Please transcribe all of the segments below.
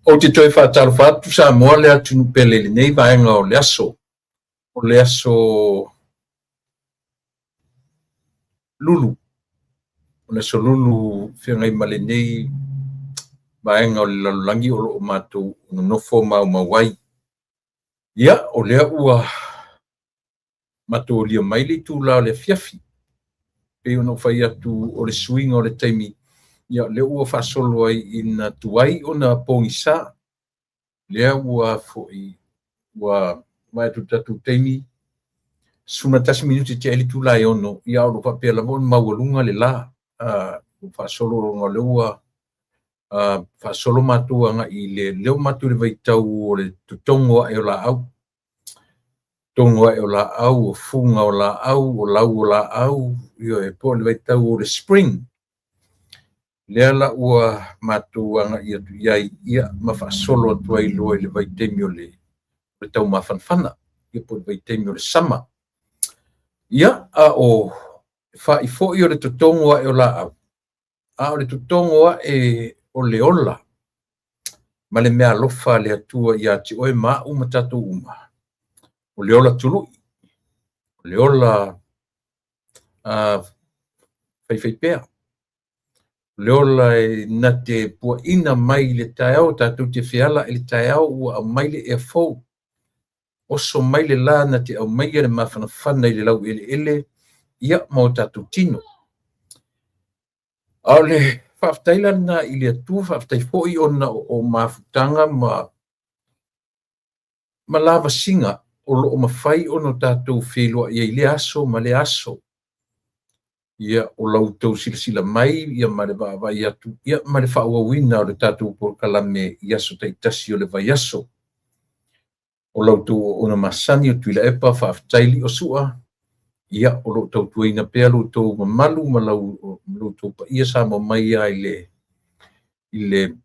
Ou te toe faatalofa atu Samoa le atunuu pele i lenei vaega o le aso. O le aso Lulu. O le aso Lulu feagai ma lenei vaega o le lalolagi o lo o matou nonofo maumau ai. Ia, o lea ua matou alia mai le itula o le afiafi. Pei ona ou fai atu o le suiga o le taimi, ia lea ua faasolo ai ina tuai ona pogisa. Lea ua foi ua vaai atu i le tatou taimi, 11 minute tea ai le itula e 6, ia o lo o faapea lava ona maualuga le la. Ua faasolo ona o lea ua faasolo matou agai i le lea ua matou i le vaitau o le totogo ae o laau. Togo ae o laau, o fuga o laau, o lau o laau, ioe, po o le vaitau o le spring. Lea la ua matou agai atu i ai, ia, ma faasolo atu ai loa i le vaitaimi o le taumafanafana, ia po o le vaitaimi o le sama. Ia, a o fa'i foi o le totogo ae o laau, a o le totogo ae o le ola ma le meaalofa a le Atua ia te oe ma a'u ma tatou uma, o le ola tului, o le ola faifaipea, o le ola e na te puaina mai i le taeao, tatou te feala i le taeao ua aumai le ea fou, oso mai le la na te aumaia le mafanafana i le laueleele, ia ma o tatou tino. A o le faafetai la lena i le Atua, faafetai foi ona o mafutaga ma lavasiga o lo o mafai ona tatou feiloai ai i lea aso ma lea aso. Ia, o la outou silasila mai ia ma le vaavaai atu ia ma le faaauauina o le tatou polokalame i aso taitasi o le vaiaso. O la outou auauna masani o Tuilaepa, faafetai Liosua, ia o lo o tautuaina pea lo outou mamalu ma lo outou paia Samoa mai lava i le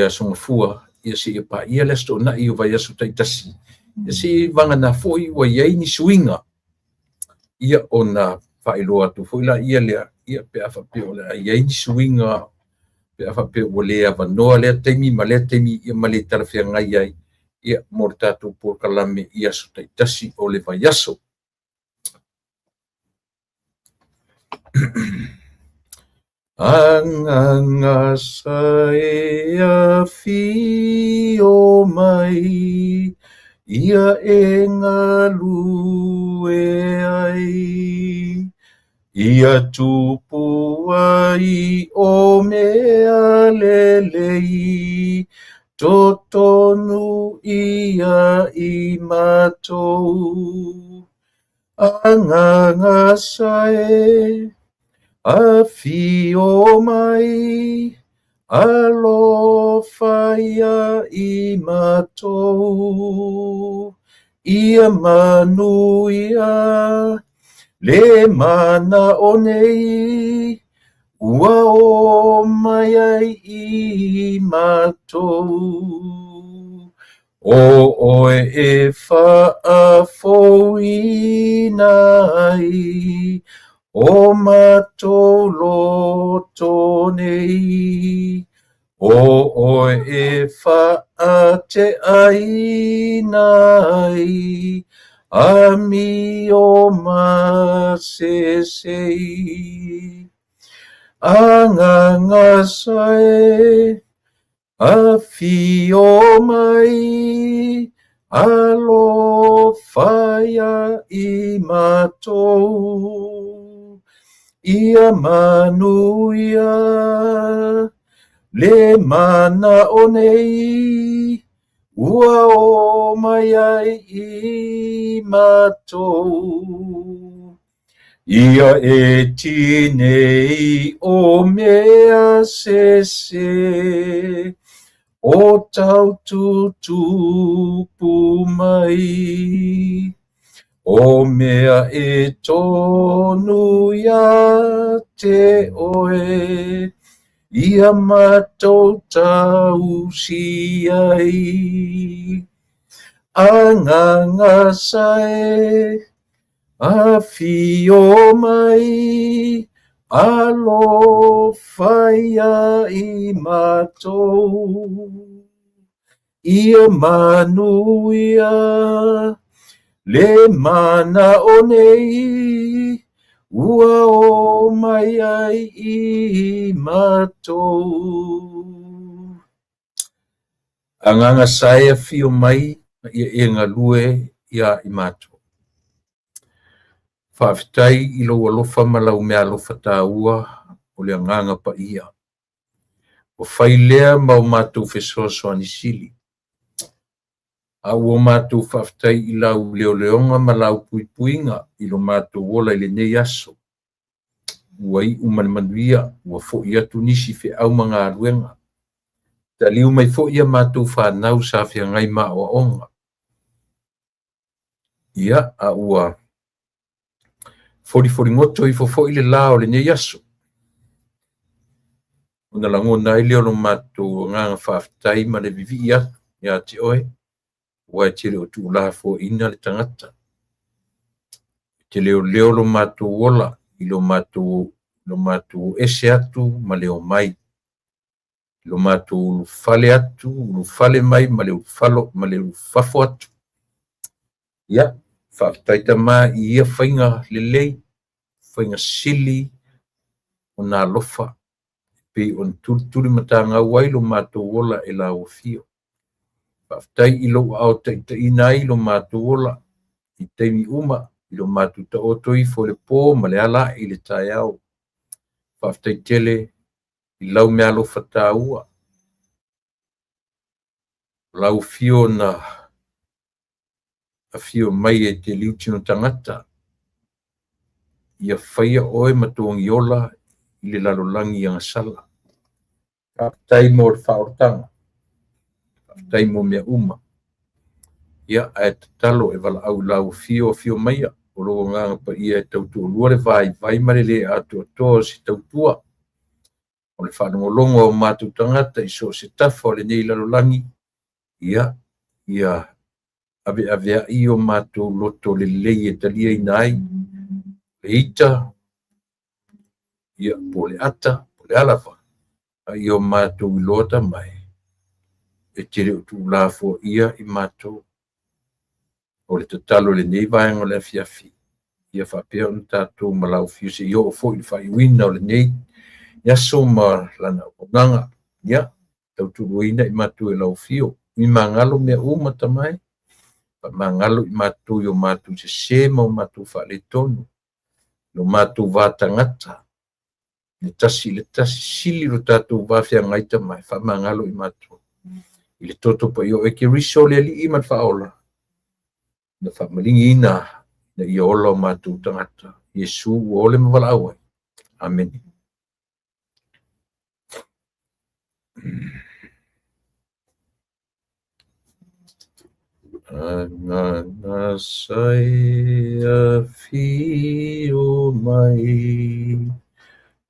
Aso Gafua, ia seia paia le Aso Toonai o vaiaso taitasi, ia seia vagana foi ua i ai ni suiga, ia ona faailoa atu foi laia lea, ia pe a faapea o le a i ai ni suiga, pe a faapea ua le avanoa lea taimi ma lea taimi, ia ma le talafeagai ai, ia mo le tatou polokalame i aso taitasi o le vaiaso. Agagasa e afio mai, ia e galue ai. Ia tupu ai o mea lelei, totonu ia i matou. Agagasa e afio mai, alofa ia i matou. Ia manuia le mana'o nei, ua o mai ai i matou. O oe e faafouina ai o matou loto nei. O oe e faateaina ai amio masesei. Agagasa e afio mai, alofa ia i matou. Ia manuia le mana'o nei, ua o mai ai i matou. Ia e tinei o mea sese, o tau tutupu mai. O mea e tonu ia te oe, ia matou tausi ai. Agagasa e afio mai, Alofa ia i matou, ia manuia le manao nei, ua o mai ai i matou. Agaga sa e afio mai ma ia e galue iā i matou. Faafetai i lou alofa ma lau meaalofa taua o le Agaga Paia. Ua fai lea ma o matou fesoasoani sili. A ua matou faafetai i lau leoleoga ma lau puipuiga i lo matou ola i lenei aso. Ua iu ma le manuia, ua foi atu nisi feau ma galuega. Taliu mai foi a matou fanau sa feagai ma aoaoga. Ia, a ua folifoligoto ifo foi le la o lenei aso. Ona lagona ai lea o lo matou agaga faafetai ma le vivii atu ia te oe, aua e te le o tuulafoaiina le tagata. E te leoleo lo matou ola i lo matou ese atu ma le omai, i lo matou ulufale atu, ulufale mai ma le ulufafo atu. Ia, faafetai Tama i ia faiga lelei, faiga sili ona alofa, pei ona tulituli matagau ai lo matou ola e lau afio. Faafetai i lou aao taitaiina ai lo matou ola i taimi uma, i lo matou taoto ifo i le po ma le ala ae i le taeao. Faafetai tele i lau meaalofa taua, o lau afio na afio mai e te liutino tagata, ia faia oe ma togiola i le lalolagi agasala. Faafetai mo le faaolataga, faafetai mo mea uma. Ia, ae tatalo e valaau i lau afio, afio maia, o lou Agaga Paia e tautoalua le vaivai ma le le atoatoa o se tautua, o le faalogologo a o matou tagata i so o se tafa o lenei lalolagi. Ia, ia aveaveai o matou loto lelei e taliaina ai le ita, ia, po o le ata, po o le alava, a ia o matou iloa Tama e, e te le o tuulafoaia i matou. O le tatalo i lenei vaega o le afiafi, ia faapea ona tatou ma lau afio seia oo foi i le faaiuina o lenei aso ma lana auaunaga. Ia, tautualuaina i matou e lau afio. I magalo mea uma Tama e, faamagalo i matou i o matou sese ma o matou faaletonu, lo matou va tagata, le tasi i le tasi, sili lo tatou va feagai Tama e, faamagalo i matou. I le toto paia o e Keriso le Alii ma le Faaola, na faamaligiina ina ia ola o matou tagata. Iesu ua ole ma valaau ai. Amene. Agaga sa e afio mai,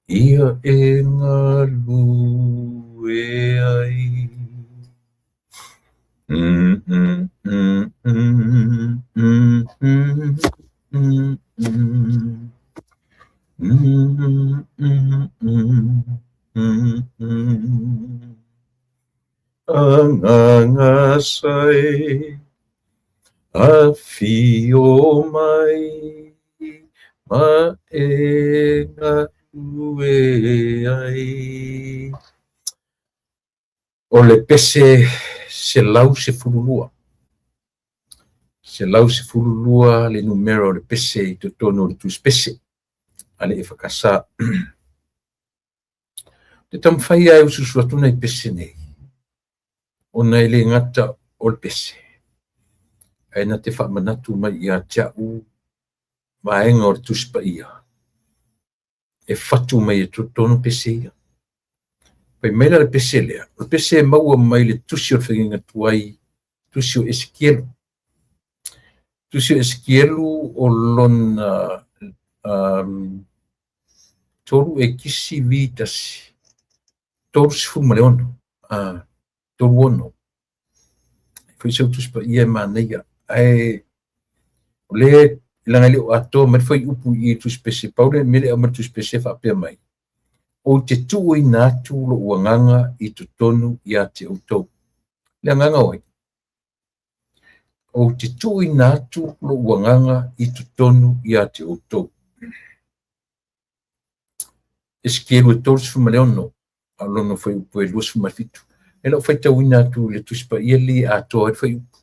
ia e galue ai. Mm, mm, mm, mm, mm, mm, mm, mm. Mm, mm, mm, mm, mm. Agaga sa e afio mai, ma e galue ai. O le pese 112. 112 le numera o le pese i totonu o le tusi pese a le EFKS. Te taumafai lava e usuusu atu nai pese nei, ona e le gata o le pese, ae na te faamanatu mai ia te au vaega o le Tusi Paia e fatu mai e totonu pese ia. Fai mai la le pese lea, o le pese e maua mai le tusi o le faiga tuai, tusi o Esekielu. Tusi o Esekielu o lona 3 e kisi vi tasi, 36, 36. Foi sau Tusi Paia e manaia. Ae o lea Leaga e le o atoa mai le fuaiupu i i le Tusi Pese, pau le mea lea e aumai le Tusi Pese e faapea mai, Ou te tuuina atu lou agaga i totonu ia te outou. Le agaga o ai? Ou te tuuina atu lou agaga i totonu ia te outou. Esekielu e 36, a o lona fuaiupu e 27. E le o faitauina atu le Tusi Paia le atoa ai le fuaiupu.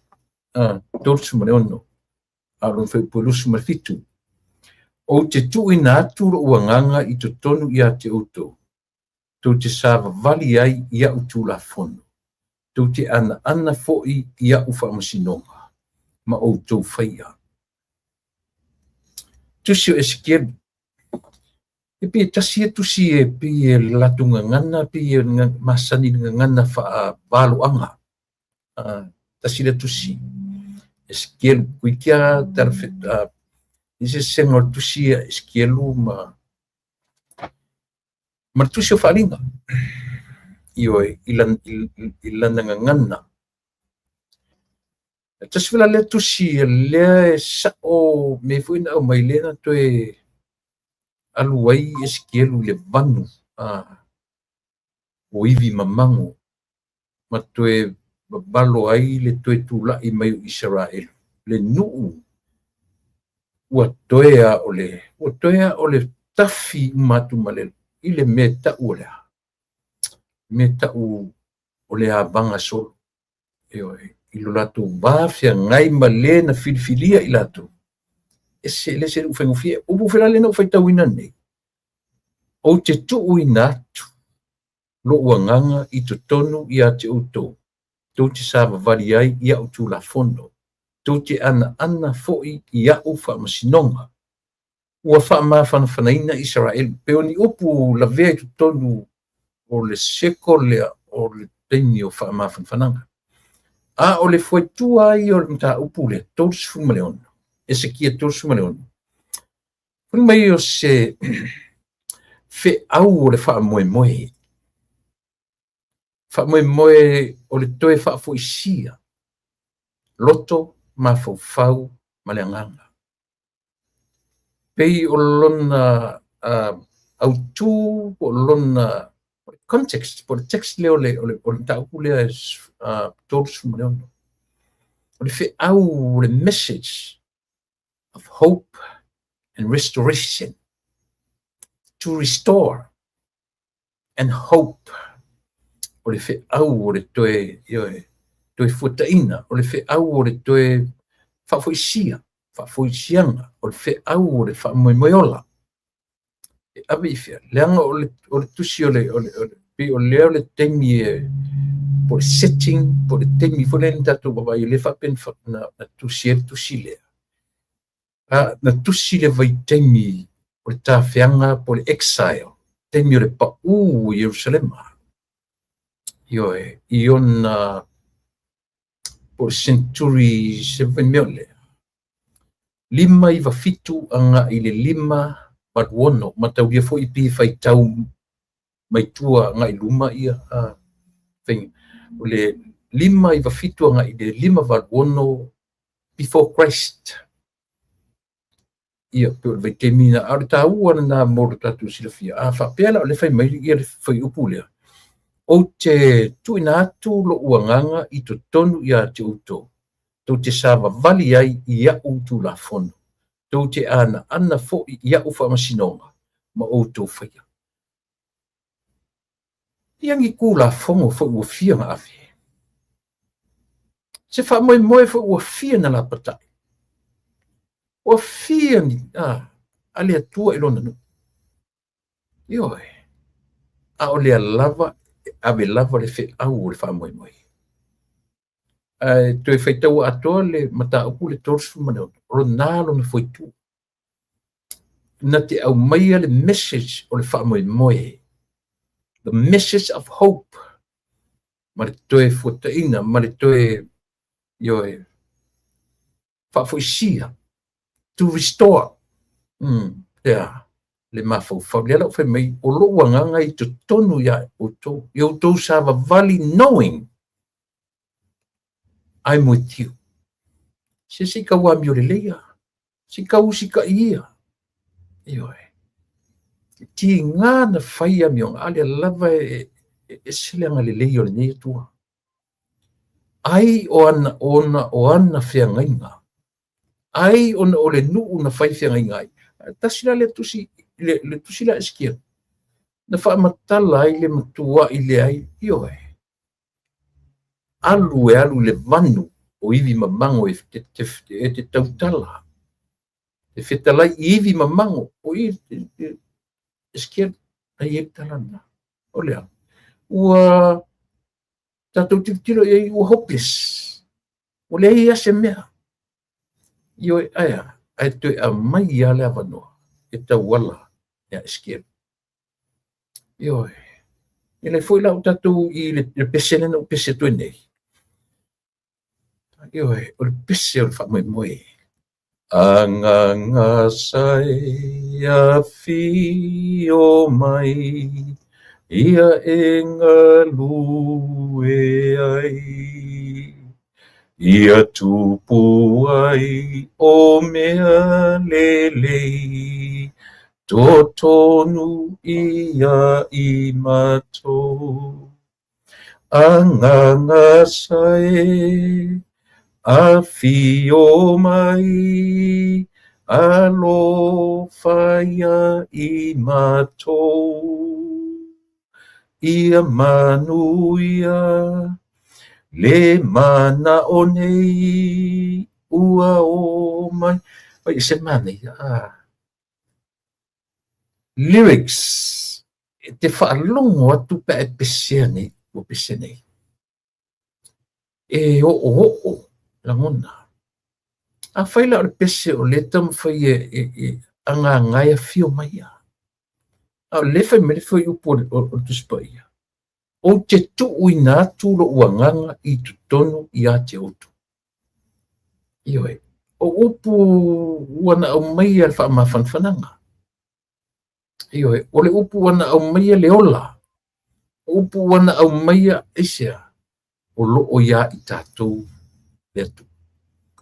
36, a o lona fuaiupu e 27. Ou te tuuina atu lou agaga i totonu ia te outou, tou te savavali ai i au tulafono, tou te anaana foi i au faamasinoga, ma outou faia. Tusi o Esekielu. E pei e tasi ia tusi e pei e le latou gagana, pei e masani i le gagana faavaloaga. Tasi lea tusi. Esekielu, kuikia tala i se sesega o le tusi a Esekielu ma le tusi o Faaaliga. Ioe, i lana gagana. E tasi foi la lea tusi lea e sa'o mea foi na aumai lea na toe alu ai Esekielu i le vanu o ivi mamago ma toe vavalo ai le toe tula'i mai o Isaraelu, le nuu ua toe a o le ua toe a o le tafi uma atu ma le i le mea ta'u o le a mea ta'u o le avaga solo. Ioe, i lo latou va feagai ma le na filifilia i latou. Ese le se ufaigofie. Upu foi la lea na ou faitauina nei. Ou te tuuina atu lou agaga i totonu ia te outou, tou te savavali ai i au tulafono, tou te anaana foi i au faamasinoga. Ua faamafanafanaina Isaraelu. Pe o ni upu lavea i totonu o le seko lea o le taimi o faamafanafanaga. A o le fuaitua ai o le mataupu lea, 36, Esekia 36, fai mai o se feau o le faamoemoe. Faamoemoe o le toe faafoisia, loto, mafaufau ma le agaga. Pei o lona autū, po o lona context, po o le text lea o le mataupu lea 36. O le feau, o le message of hope and restoration. To restore and hope. O le feau o le toe, ioe, toe fuataina. O le feau o le toe faafoisia, faafoisiaga. O le feau o le faamoemoeola. E ave i fea. Leaga o le tusi o le pei o lea o le taimi e po le setting, po le taimi foi lea na tatou vaavaai lea faapea na tusi ai le tusi lea. Na tusi le vaitaimi o le tafeaga po le exile, taimi o le pa'u i Ierusalema. Ioe, i ona po le century se mea lea. 597 agai i le 586, mataulia foi pe faitau mai tua agai luma ia faiga. O le 597 agai i le 586 before Christ. Ia, pe o le vaitaimi na, a o le taua lena mo le tatou silafia. A faapea la o le fai mai ia le fuaiupu lea, ou te tuuina atu lou agaga i totonu ia te outou, tou te savavali ai i au tulafono, tou te anaana foi i au faamasinoga ma outou faia. Ia ni tulafono foi ua fia na ave. Se faamoemoe foi ua fia na lapatai. Ua fia ni a le Atua i lona nuu. Ioe, a o lea lava e ave lava le feau o le faamoemoe. Ae toe faitaua atoa le mataupu le 36, o lona lona fuaitu. Na te aumaia le message o le faamoemoe. The message of hope. Ma le toe fuataina, ma le toe, ioe, faafoisia. To restore. Lea, le mafaufau. Lea lau fai mai, o lou agaga i totonu ia outou. I outou savavali knowing I'm with you. Se se i tau amio lelei a. Se i tau usitai ia. Ioe. E tiga na fai amioga, a o lea lava e ese le agalelei o lenei Atua. Ai o ana, ona o ana feagaiga. Ai ona o le nuu na fai feagaiga ai. Tasi la lea tusi, le tusi la Esekiela, na faamatala ai le matuai leai, ioe. Alu e alu i le vanu o ivi mamago e te tautala, e fetalai i ivi mamago, o i Esekiela, na i ai le tala lena. O le a? Ua tatou tilotilo i ai ua hopeless. Ua leai lava se mea. Ioe, ae a? Ae toe aumai lava le avanoa e tauala ia Esekiela. Ioe. E leai foi la o tatou i le pese lea na ou pese atu ai nei. Ioe, o le pese o le faamoemoe. Agaga sai afio mai, ia e galue ai. Ia tupu ai o mea lelei, totonu ia i matou. Agaga sae, afio mai, alofa ia i matou. Ia manuia le mana'o nei ua o mai. Oi, se manaia. Ah. Lyrics. E te faalogo atu pe a e pesea nei, ua pese nei. E oooo lagona. Afai la o le pese o lea e taumafai e agaga e afio mai ia. A o lea e fai mai le fuaiupu o le Tusi Paia, Ou te tuuina atu lou agaga i totonu ia te outou. Ioe, o upu ua na aumaia le faamafanafanaga. Ioe, o le upu ua na aumaia le ola. O upu ua na aumaia aisea, o loo ia i tatou le Atua.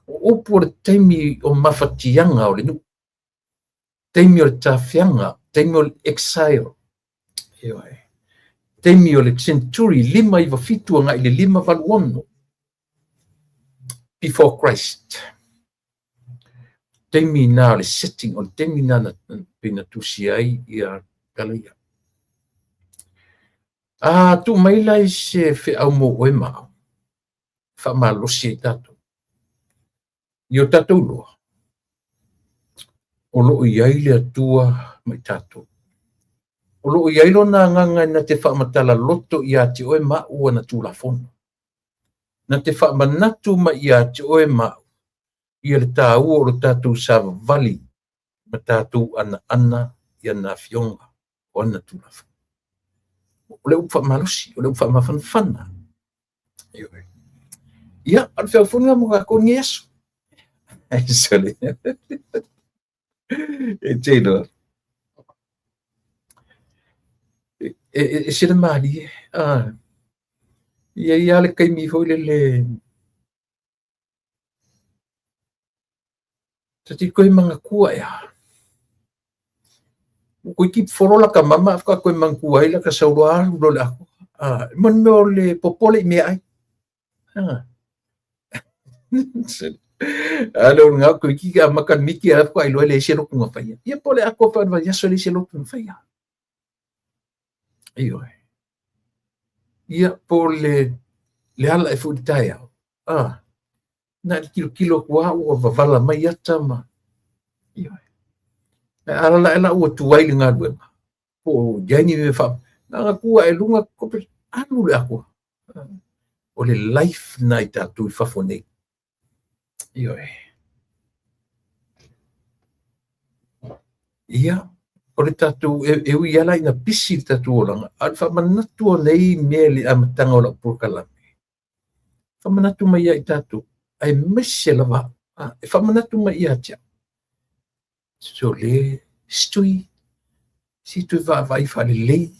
O upu o le taimi o mafatiaga o le nuu, taimi o le tafeaga, taimi o le exile, ioe, taimi o le century 597 agai i le 586 before Christ. Taimi na o le setting, o le taimi na na pei na tusia ai ia tala ia. A tuu mai la i se feau mo oe ma au, faamalosi ai tatou. I o tatou iloa, o lo o i ai le Atua ma i tatou. O lo o i ai Lona Agaga na te faamatala loto ia te oe ma au ana Tulafono. Na te faamanatu mai ia te oe ma au ia le taua o lo tatou savavali ma tatou anaana i ana afioga o ana Tulafono. O le upu faamalosi, o le upu faamafanafana. Ioe. Ia, o le feau foi lena mo tatou i lenei aso. Sorry. E te iloa. E ese le malie. Ah. E i ai lava le taimi foi lele Ta te koe manatua ea. Ua toeitiiti folo lata mama ae faatoa toe manatua ai lata sau loa alu loa i le atoa. Ah, mo le mea o le popole i meaai. Ah. A le o lena toeitiiti amata le miti ae faatoa iloa e leai se lotu na faia. Ia po o le atoa foi o le vaiaso e leai se lotu na faia. Ioe. Ia po o le ala ae foi i le taeao. Ah, na o le tilotilo atu lava ua wavala mai ata ma ioe. Ae alaala ae la ua tuai le galuega, po o i ai ni mea faa... Na ona tu ae i luga, alu le atoa. O le life lena i tatou i fafo nei. Ioe. Ia, o le tatou, e ui lava la ina pisi le tatou olaga, a o le faamanatu o nei mea i le amataga o lau polokalame, faamanatu mai ia i tatou, aemaise lava au, e faamanatu mai ia te au. Sole, si si toe vaavaai faalelei,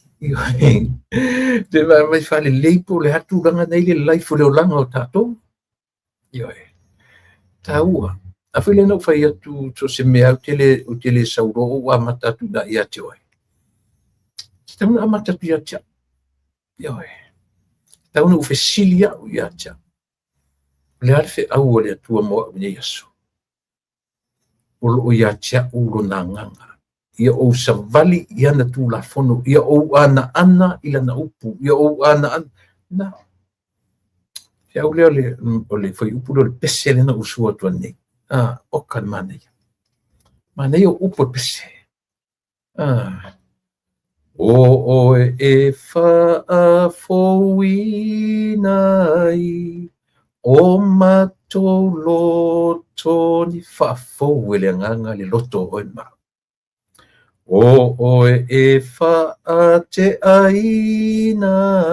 toe vaavaai faalelei po o le a tulaga nei le life o le olaga o tatou. Ioe, taua. A foi lea na ou fai atu, so o se mea ou te le sau loa ou amata atu i ina ia te oe. E tatau ona amata atu ia te au. Ioe. E tatau ona ou fesili au ia te au. O le a le feau a le Atua mo au i lenei aso? O lo o ia te au lona agaga. Ia ou savali i ana tulafono, ia ou anaana i lana upu, ia ou anaana. Na. Feau lea o le fuaiupu lea o le pese lea na ou sua atu nei. Ah, oka le manaia. Manaia o upu o le pese. Ah. O oe e faafouina ai o matou loto ni faafou e le agaga le loto o oe ma au. O oe e faateaina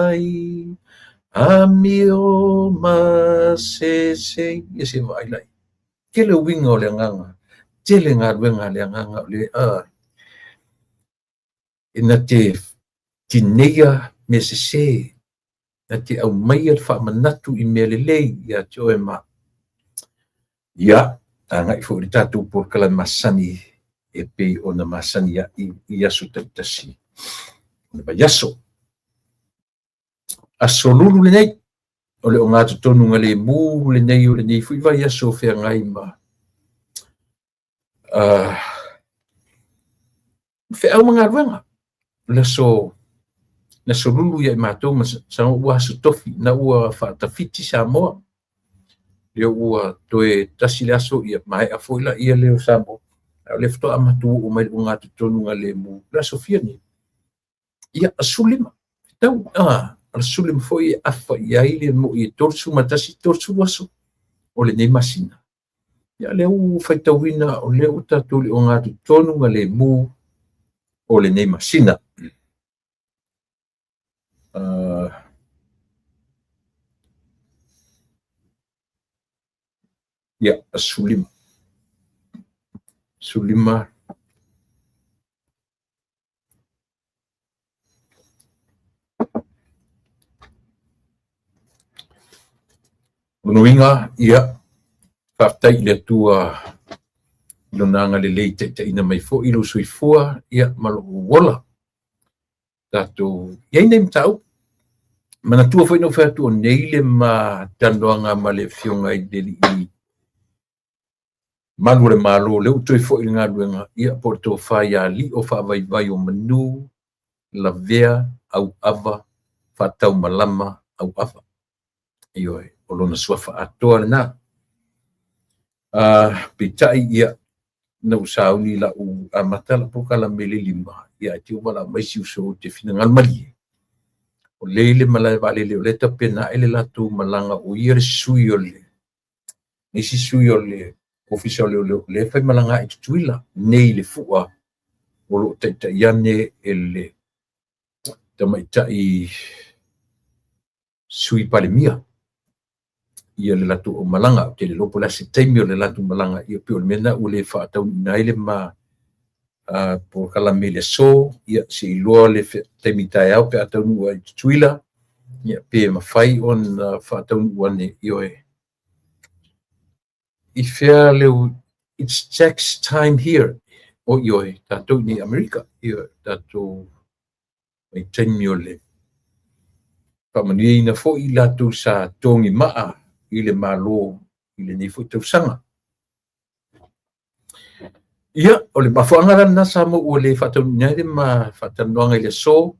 ai amio masese. Ia se i vaai la i ai. Tele uiga o le agaga, tele galuega a le agaga o le e na te tineia mea sesē, na te aumaia le faamanatu i mea lelei ia te oe ma au. Ia, agai foi i le tatou polokalame masani e pei ona masani ai i aso taitasi o le vaiaso. Aso Lulu lenei, o le ogatotonu lemu lenei o lenei foi vaiaso o feagai ma feau ma galuega. O le aso Lulu ia i matou ma sa ua aso Tofi, na ua faatafiti Samoa. Lea ua toe tasi le aso, ia maea foi la ia lea o Samoa. A o lea faatoa matou oo mai i le ogatotonu lemu. O le aso fia lenei? Ia, aso 15. Tau, o le 15 foi e afa i ai le moi e 31, 30 aso o lenei masina. Ia, lea ua faitauina o lea ua tatou i le ogatotonu lemu o lenei masina. Ia, aso 15. Aso 15. Lona uiga, ia, faafetai i le Atua i lona agalelei taitaiina mai foi i lou soifua, ia, ma lou ola. Tatou i ai nei mataupu. Manatua foi na ou fai atu o nei le ma talanoaga ma le Afioga i le Alii Malu o le Malo, lea ua toe foi i le galuega, ia, po o le tofa ia Lio Faavaivai o Manu, Lavea, Auava, Faataumalama, Auava. Ioe, o lona suafa atoa lena. Peitai, ia, na ou sauni lau amata lau polokalame i le 5, ia, ae te i ua valaau mai si uso ou te finagalo malie. O lea i le malae vaalele, o lea e tapena ae le latou malaga, o ia le sui o le isi sui o le ofisa o leoleo, o lea e faimalaga ae i Tutuila nei le fua o lo o taitai ane e le tamaitai sui Palemia ia le latou aumalaga. Ou te le iloa po o le a se taimi o le latou malaga, ia pei o le mea lena ua le faataunuuina ai le ma polokalame i le aso, ia se i iloa le taimi taeao pe a taunuu ai i Tutuila, ia pe mafai ona faataunuu ane, ioe. I fea le it's tax time here, o ioe, tatou i nei Amerika, ioe, tatou vaitaimi o le faamanuiaina foi i latou sa togi maa i le Malo i lenei foi tausaga. Ia, o le mafuaaga la lena sa mo ua le faataunuuina ai le ma faatalanoaga i le aso,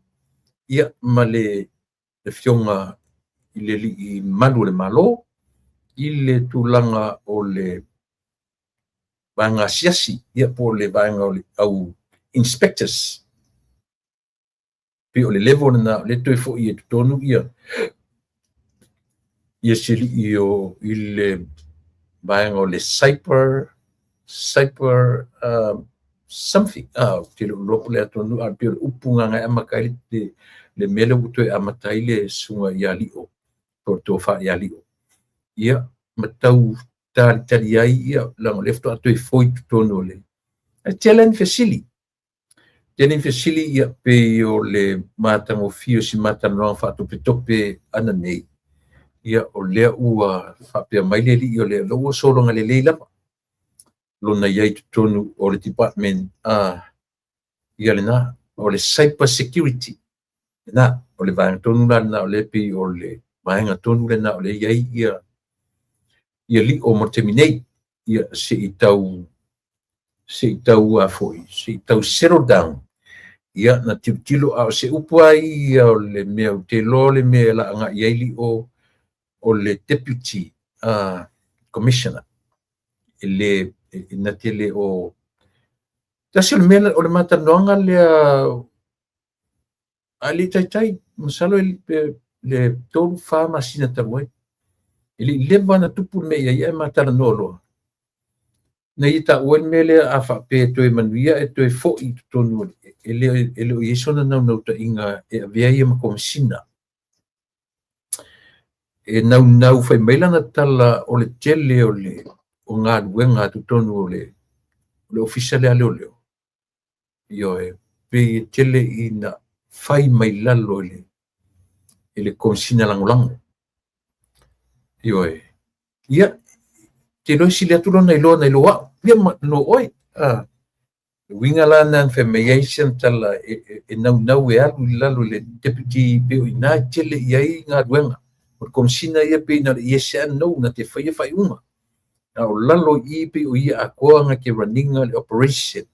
ia, ma le Afioga i le Alii Malu o le Malo, i le tulaga o le vaega asiasi, ia, po o le vaega o le au inspectors. Pei o le level lena, o lea toe foi e totonu ia ia se alii o i le vaega o le cyber something, ou te le o iloa po o le a tonu, ae pei o le upu gagae amata ai le mea lea ua toe amata ai le susuga ia Lio, po o le tofa ia Lio. Ia, ma tau talitali ai, ia, leaga o lea faatoa toe foi i totonu o le... Ae tele ni fesili. Tele ni fesili, ia, pei o le matagofie o si ma talanoaga faatopetope ana nei. Ia, o lea ua faapea mai le alii o lea ua sologa lelei lava. lona i ai i totonu o le department a ia lena, o le cyber security lena, o le vaega tonu la lena o lea e pei o le vaega tonu lena o lea e i ai ia ia Lio mo le taimi nei, ia se i tau se i tau a foi, se i tau settle down, ia na tilotilo a o se upu lava ia o le mea ou te iloa le mea e la agai i ai Lio o le deputy commissioner e le e na te le o tasi o le mea o le matalanoaga lea a le taitai masalo le 3-4 masina talu ai e le i leva ona tupu le mea i ai ae matalanoa loa na ia taua le mea lea a faapea e toe manuia e toe foi i totonu e le o i ai sona naunautaiga e avea ia ma komesina. E naunau fai mai lana tala o le tele o le o galuega a totonu o le ofisa lea a leoleo. Ioe, pei e tele ina fai mai lalo i le Komesina Lagolago. Ioe, ia, te iloa e sili atu lona iloa nai lo au, ia ma no oe. Le uiga la lena na fai mai ai si ana tala e naunau e alu i lalo i le deputy pei o i ina e tele i ai galuega. O le Komesina ia pei na o le yes and no na te faia faaiuga. A o lalo i i pei o ia atoa na te run ina le operation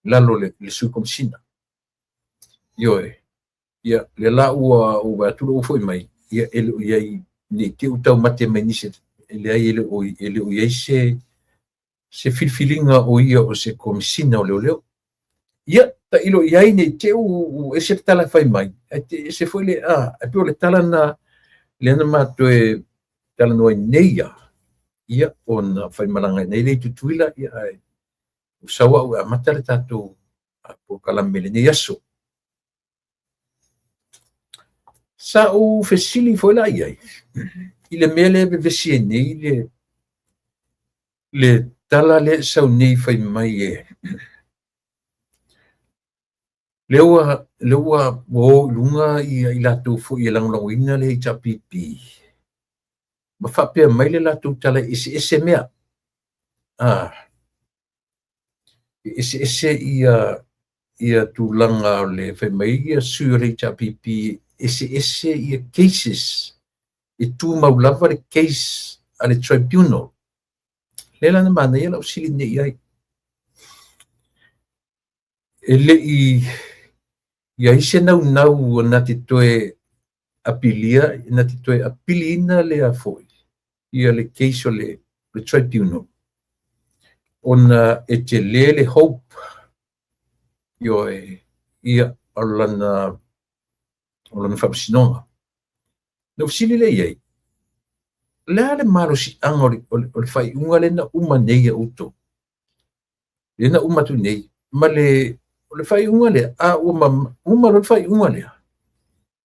i lalo o le Sui Komesina. Ioe. Ia, lea la ua ou vaai atu ua foi mai, ia e le o i ai ne i te i ua taumate mai nisi, e leai e le o i ai se filifiliga o ia o se Komesina o Leoleo. Ia, tailo i ai ne i te i ua ese le tala e fai mai, ae te ese foi le a, ae pei o le tala lena lea na ma toe talanoa ai nei ia, ia, ona faimalaga nei lea i Tutuila, ia, ae ua sau au e amata le tatou polokalame i lenei aso. Sa ou fesili foi la i ai i le mea lea e vevesi ai nei le tala lea e sau nei fai mai e lea ua o i luga ia i latou foi e lagolagoina le HRPP ma faapea mai le latou tala e eseese mea. E eseese ia tulaga o le fai mai ia sui o le HRPP e eseese ia cases e tumau lava le case a le tribunal. Lea la na manaia lau fesili nei i ai. E le i i ai se naunau na te toe apilia, na te toe apiliina lea foi ia le case o le tribunal ona e tele le hope, ioe, ia o lana faamasinoga. Na ou fesili lea i ai, o le a le malosiaga o le faaiuga lea na uma nei e outou? Lea na uma atu nei, ma le, o le faaiuga lea, a ua uma loa le faaiuga lea,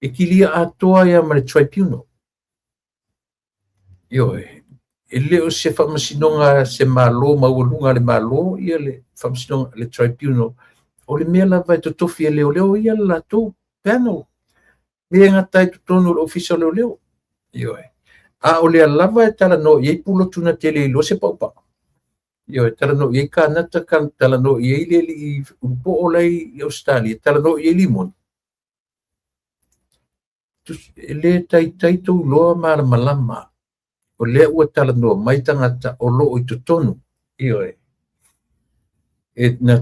e kilia atoa ai ma le tribunal. Ioe, e le o se faamasinoga se malo maualuga a le Malo ia le faamasinoga le tribunal, o le mea lava e totofi e leoleo ia le latou panel, mea e gata ai totonu o le ofisa o leoleo. Ioe, a o lea lava e talanoa i ai pulotu na te le iloa se paupau. Ioe, talanoa i ai Kanata, talanoa i ai le alii ulupoo la i Ausetalia, talanoa i ai Limoni. E le taitai tou iloa malamalama o lea ua talanoa mai tagata o loo i totonu. Ioe, e na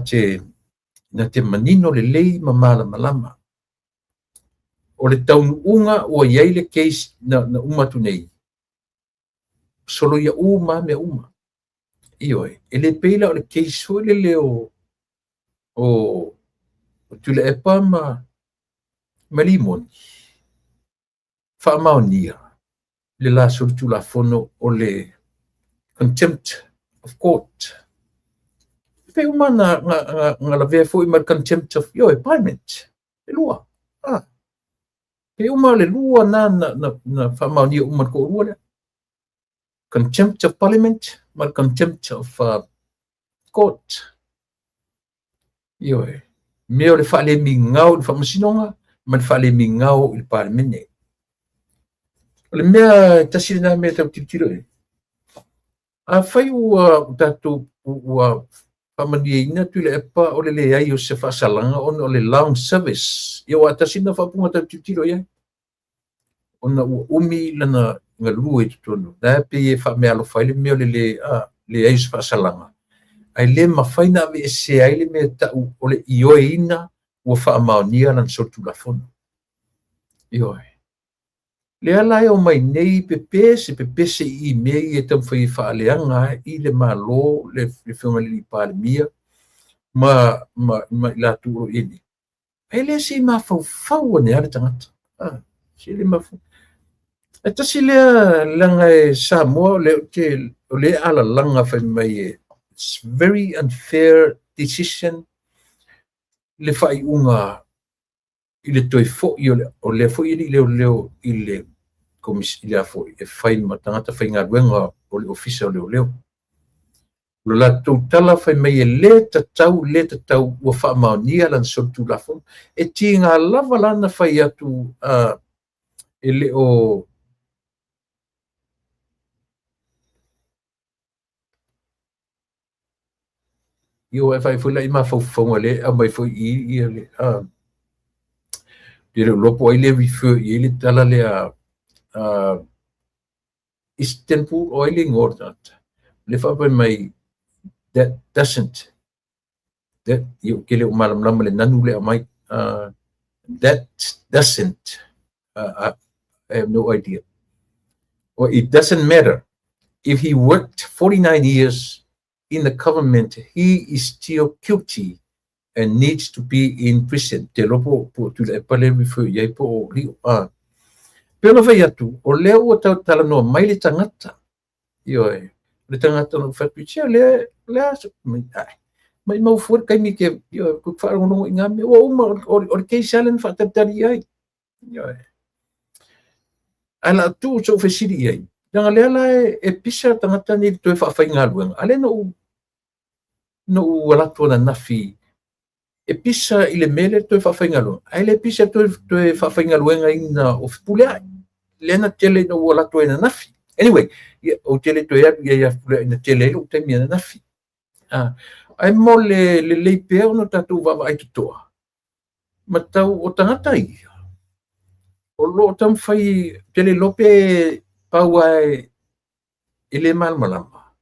te manino lelei ma malamalama. O le taunuuga ua i ai le case na uma atu nei, soloia uma mea uma. Ioe, e le pei la o le case foi lele o Tuilaepa ma Limoni, faamaonia le la solitulafono o le contempt of court. Pei uma na lavea foi ma le contempt of, ioe, parliament, e lua. Pei uma le lua na faamaonia uma le toalua lea. Contempt of parliament ma le contempt of court. Ioe, mea o le faalemigao i le faamasinoga ma le faalemigao i le Palemene. O le mea e tasi lena mea tau tilotilo i ai. Afai ua tatou ua faamanuiaina Tuilaepa o le leai o se faasalaga ona o le long service, ia aua tasi lena faaupuga tatou te tilotilo i ai, ona ua umi lana galue i totonu, la e pei e faameaalofa ai le mea o le leai o se faasalaga, ae le mafai ona aveesea ai le mea e tau o le ioeina ua faamaonia lana solitulafono. Ioe. Lea la e omai nei pepe se pepese i mea ia e taumafai e faaleaga ai i le Malo, le Afioga i le Palemia ma i latou o lo o i ai nei. Ae le se i mafaufau ane lava le tagata. Se le mafaufau. Ae tasi lea leaga e Samoa o lea o lea e alalaga fai mai e it's very unfair decision le faaiuga i le toe foi o lea foi alii leoleo i le komisi i le a foi e fai ma tagata faigaluega o le Ofisa o Leoleo. O le latou tala fai mai e le tatau, le tatau ua faamaonia lana solitulafono. E tiga lava la na fai atu e le o Ia ua e vaai foi la i mafaufauga lea e aumai foi i i ia le le iloa po o ai le refer i ai le tala lea Istanbul o ai le igoa o le tagata lea faapea mai that doesn't that ia ou te le o malamalama i le nanu lea aumai that doesn't I have no idea. Or it doesn't matter if he worked 49 years in the government, he is still guilty and needs to be in prison. Te iloa po o Tuilaepa lea e refer i ai po o Lio. Pei ona fai atu, o lea ua tau talanoa mai le tagata. Ioe, le tagata na ou fai atu, sia lea, lea, mai mau fua le taimi ke, ioe, ku whaalongolongo i ngā mea, ua uma, o le case lea na whaatalitali i ai. Ioe. Ae la tuu so'u fesili i ai, leaga lea la e pisa tagata nei i le toe faafaigaluega, a lea na ou alu atu ananafi e pisa i le mea lea toe faafaigaluega, ae le pisa toe faafaigaluegaina o Fepuleai. Lea na tele ina ou alu atu ai ananafi. Anyway, ia, ou te le toe alu i ai ia Fepuleai na tele ai lou taimi ananafi. Ae mo le lelei pea ona tatou vaavaai totoa, ma tau o tagata ia, o lo o taumafai, ou te le iloa pe pau lava e le malamalama,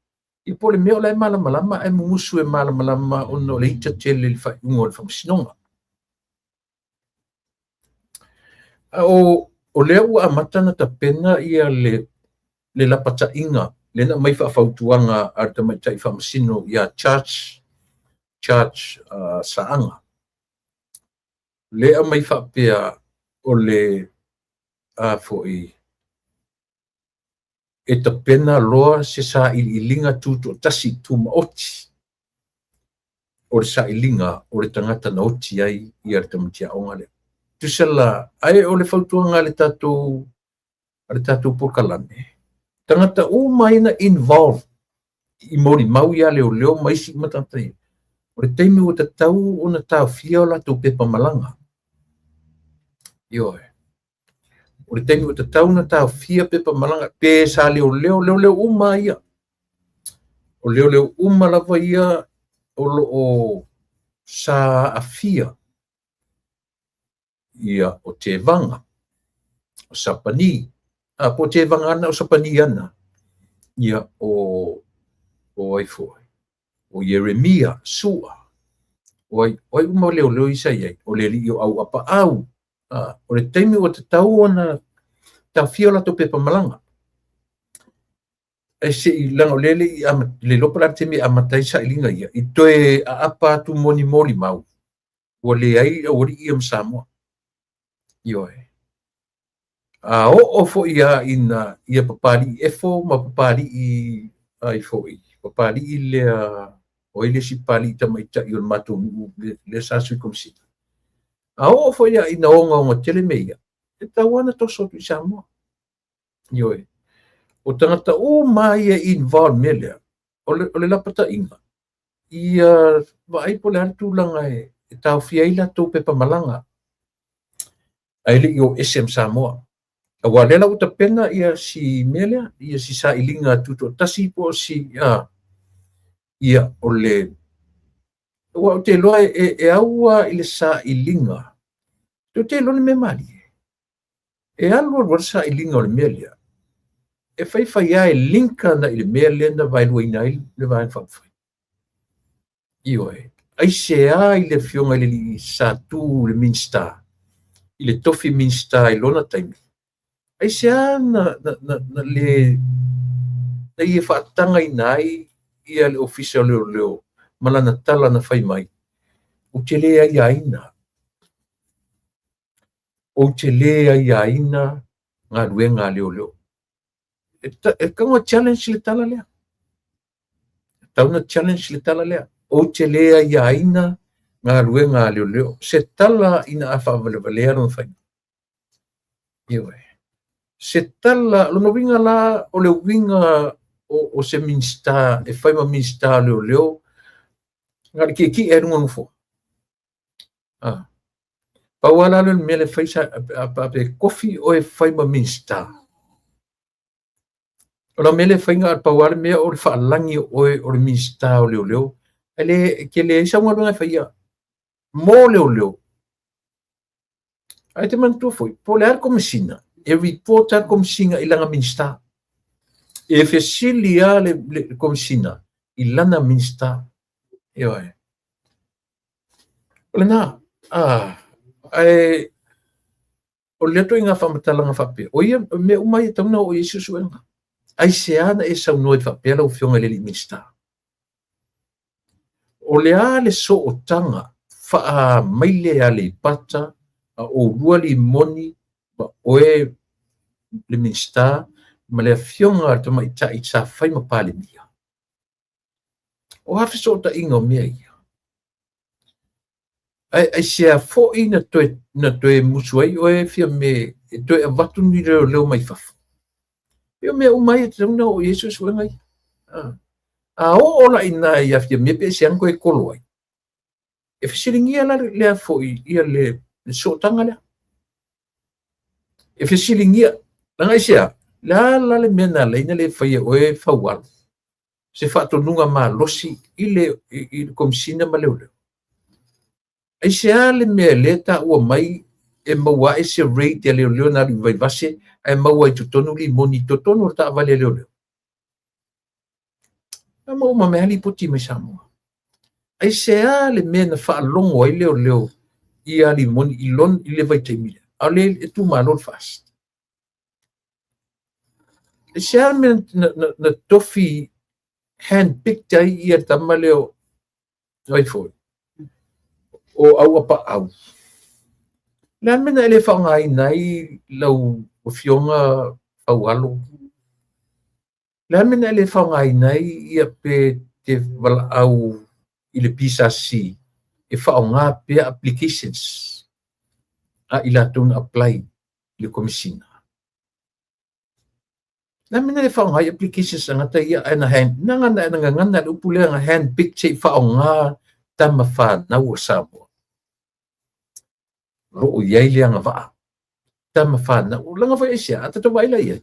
ia po o le mea o la e malamalama ae mumusu e malamalama ona o le ita tele i le faaiuga o le faamasinoga. A o lea ua amata ona tapena ia le lapataiga lea na aumai faafautuaga a le tamaitai faamasino ia Judge Saaga. Lea e aumai faapea o le a foi e tapena loa se sailiiliga tutoatasi tumaoti o le sailiga o le tagata na oti ai ia le tamaiti aoga lea. Tusa la, ae o le fautuaga a le tatou a le tatou polokalame, tagata uma ia na involve i molimau ia leoleo ma isi uma tagata ia, o le taimi ua tatau ona taofia o latou pepa malaga. Ioe. O le taimi ua tatau ona taofia pepa malaga, pe sa leoleo, leoleo uma ia. O leoleo uma lava ia o lo o sa aafia ia o Tevaga, o Sapani, po o Tevaga ana, o Sapani ana, ia o ai foi, o Ieremia, Sua, o ai uma leoleo ia sa i ai, o le alii o Auapaau, o le taimi ua tatau ona taofia o latou pepa malaga. Ae se i leaga o lea le i le iloa po o le a le taimi e amata ai sailiga ia, i toe aapa atu mo ni molimau, ua leai aualii ia ma Samoa. Ioe. A oo foi lava ina ia Papalii Efo ma Papalii ai foi, Papalii lea, o ai le isi Papalii tamaitai o le matou nuu lea sa sui komisina. A oo foi lava ina ogaoga tele mea ia, e tatau lava ona toso atu i Samoa. Ioe. O tagata uma ia e involve i le mea lea, o le lapataiga, ia vaai po o le a le tulaga e taofia ai latou pepa malaga, ae le i o ese ma Samoa. Aua o lea la ua tapena ia si mea lea, ia si sailiga tutoatasi po o si, a, ia, o le, aua ou te iloa e au lava i le sailiga, ou te iloa le mea malie. E alu alu lava le sailiga o le mea lea, e fai fai lava e link ana i le mea lea na vaeluaina ai le Vaega Faaupufai. Ioe. Aisea i le afioga i le alii sa tu i le Minisita, i le tofi Minisita i lona taimi, aisea na, na, na, na le na ia faatagaina ai ia le Ofisa o Leoleo ma lana tala na fai mai, ou te le aiaina, ou te le aiaina galuega a leoleo. E tatau ona challenge le tala lea. E tatau ona challenge le tala lea. Ou te le aiaina galuega a leoleo. Se tala ina a faavalevalea lona faiga. Ioe. Se tala, lona uiga la, o le uiga o se Minisita e fai ma Minisita o Leoleo, na o le tietie lava i luga o le nofoa. Ah. Pau lava la lea o le mea lea e fai, a pe tofi oe e fai ma Minisita, o lau mea lea e fai na o le pau lava le mea o le faalagi o oe o le Minisita o Leoleo, ae le, e te leai sau galuega e faia mo leoleo. Ae te manatua foi, po o le a le Komesina, e report lava le Komesina i lana Minisita. E fesili lava le Komesina i lana Minisita. Ioe. O lena, ae o lea ituaiga faamatalaga faapea, o ia mea uma ia e tatau ona oo i ai suesuega. Aisea na e saunoa ai faapea lau Afioga i le alii Minisita? O le a le sootaga faa-maile a Aleipata a oulua Limoni ma oe le Minisita ma le Afioga i le Tamaitai sa fai ma Palemia? O a fesootaiga o mea ia? Ae aisea foi na toe musu ai oe Fiame e toe avatu ni leoleo mai fafo? E o mea uma ia e tatau ona oo i ai suesuega ia. A oo la i ina ia Fiame pe aisea na toe kolo ai? E fesiligia la lea foi ia le sootaga lea. E fesiligia, leaga aisea? Le a la le mea na ala ai ona le faia e oe Faualo se faatonuga malosi i le Komesina ma Leoleo? Aisea le mea lea e taua mai e maua ae se raid a leoleo na alu i Vaivase ae maua i totonu limoni i totonu o le taavale a leoleo? Na maua uma mai lava lipoti mai Samoa. Aisea le mea na faalogo ai leoleo ia limoni i lon i le vaitaimi lea, a o lea e tumalo le FAST? Aisea le mea na tofi handpicked ai ia le tama lea o ai foi, o Auapaau? O le a le mea na e le faaaogaina ai lau afioga Faualo? O le a le mea na e le faaaogaina ai ia pe te valaau i le PSC e faaaoga pea applications a i latou na apply i le Komesina? Le a le mea na le faaaoga ai applications a tagata ia ae na hand, na gana, na gagana le upu lea na hand pick se i faaaoga tama fanau a Samoa. O lo o i ai le agavaa. Tama fanau. Leaga foi aisea, a tatou vaai la i ai,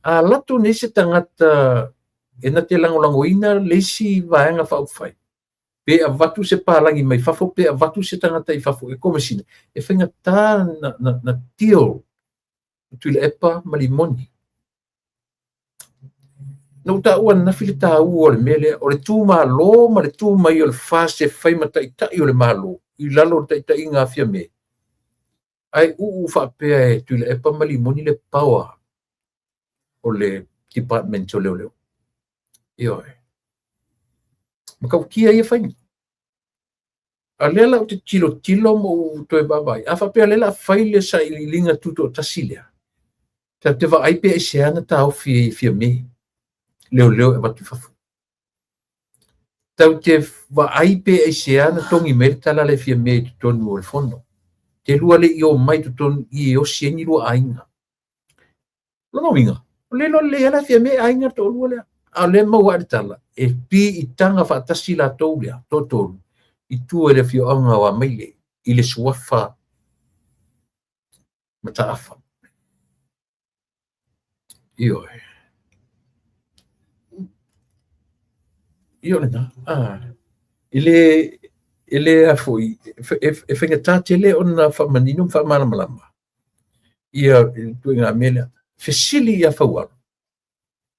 a alu atu nei se tagata e na te lagolagoina le isi vaega faaupufai, pe avatu se palagi mai fafo, pe avatu se tagata i fafo e komesina, e faigata na deal Tuilaepa ma Limoni. Na ou taua ananafi le taua o le mea lea, o le tu malo ma le tu mai o le FAST e fai ma taitai o le Malo i lalo o le taitaiga a Fiame, ae uu faapea e Tuilaepa ma Limoni le power o le Department o Leoleo. Ioe. Matautia ia faiga. A lea la ou te tilotilo ma ou toe vaavaai, a faapea o lea o le a fai le sailiiliga tutoatasi lea, tatou te vaai pe aisea na taofi ai e Fiame leoleo e avatu i fafo. Tatou te vaai pe aisea na togi mai le tala lea e Fiame i totonu o le fono. Te lua le i omai i totonu i e osi ai ni lua aiga. Lona uiga, o lea iloa lelei lava la Fiame e aiga le toalua lea. A o lea e maua ae le tala, e piitaga faatasi latou lea, toatolu, i tua i le afioaga o Amaile, i le suafa Mataafa. Ioe. Ia o lena. Ah, e le, e le a foi, e faigata tele ona faamanino ma faamalamalama ia le ituaiga mea lea. Fesili ia Faualo,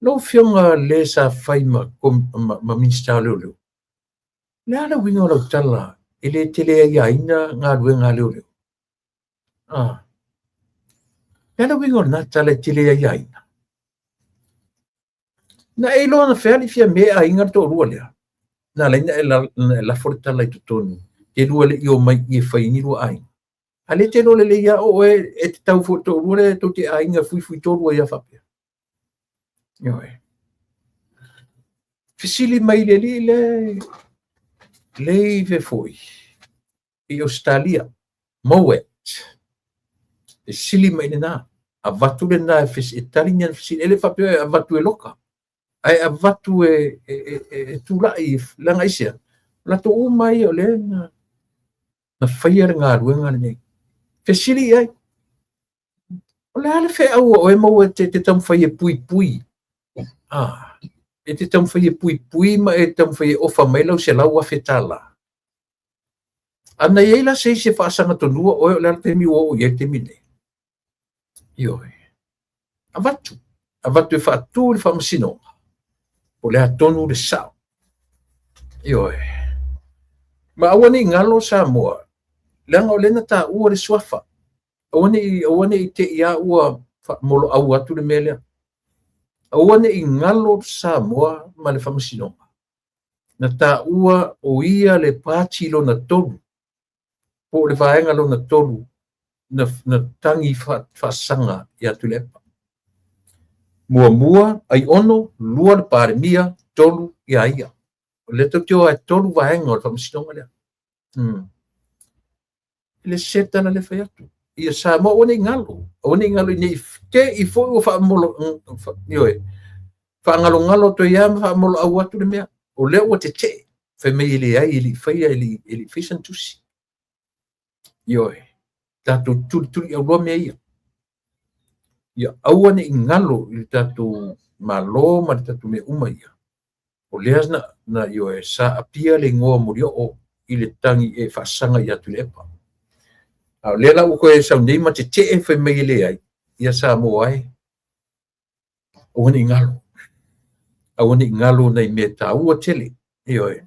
lau Afioga le sa fai ma, ma, ma Minisita o Leoleo, le a le uiga o lau tala e le tele aiaina galuega a leoleo? Ah. Le a le uiga o lena tala e tele aiaina? Na e iloa anafea alii Fiame e aiga le toalua lea? Na ala ai na e lafo le tala i totonu, te lua le i omai i e fai ai ni lua aiga. A lea e te iloa lelei lava o oe e te tau foi i le toalua lea tou te aiga fuifui tolu ai lava faapea. Ioe. Fesili mai le alii lea, lea i fea foi, i Ausetalia, Mowat. Fesili mai lena, avatu lena e tali ni ana fesili. E le faapea e avatu e loka, ae avatu e tulai, leaga aisea? O latou uma ia o lea na faia le galuega lenei. Fesili i ai, o le a le feau a oe Mowat e te taumafai e puipui? Ah, e te taumafai e puipui ma e taumafai e ofa mai lau $100,000. A na i ai la se isi e faasagatonua oe o le a le taimi ua oo i ai le taimi lenei? Ioe. Avatu. Avatu e faatu le faamasinoga. O le a tonu le sao. Ioe. Ma aua ne i galo Samoa, leaga o lea na taua le suafa. Aua ne i, aua ne i te i a ua faamoloau atu le mea lea. Aua ne i galo Samoa ma le faamasinoga. Na taua o ia le pati lona tolu, po o le vaega lona tolu na, na tagi faasaga ia Tuilaepa. Muamua, Aiono, lua le Palemia, tolu ia ia. O lea tou te o e tolu vaega o le faamasinoga lea. E le sese tala lea fai atu. Ia Samoa aua ne i galo. Aua ne i galo ne i te i foi ua faamolo, ioe, faagalogalo atu ai lava ma faamoloau atu le mea. O lea ua tetee, fai mai e leai, e le i faia, e le i faia sana tusi. Ioe, tatou tulituli auloa mea ia. Ia aua ne i galo i le tatou Malo ma le tatou mea uma ia. O lea na, na ioe, sa apia le igoa Molioo i le tagi e faasaga ia Tuilaepa. A o lea la ua toe sau nei ma tetee fai mai e leai, ia Samoa e, aua ne i galo. Aua ne i galo nai mea taua tele. Ioe.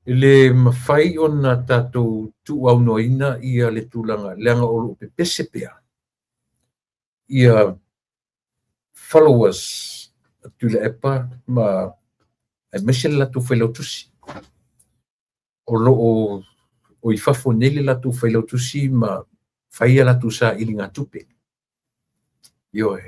E le mafai ona tatou tuuaunoaina ia le tulaga, leaga o lo o pepese pea ia followers a Tuilaepa ma aemaise le latou failautusi. O lo o i fafo nei le latou failautusi ma fai a latou sailigatupe. Ioe.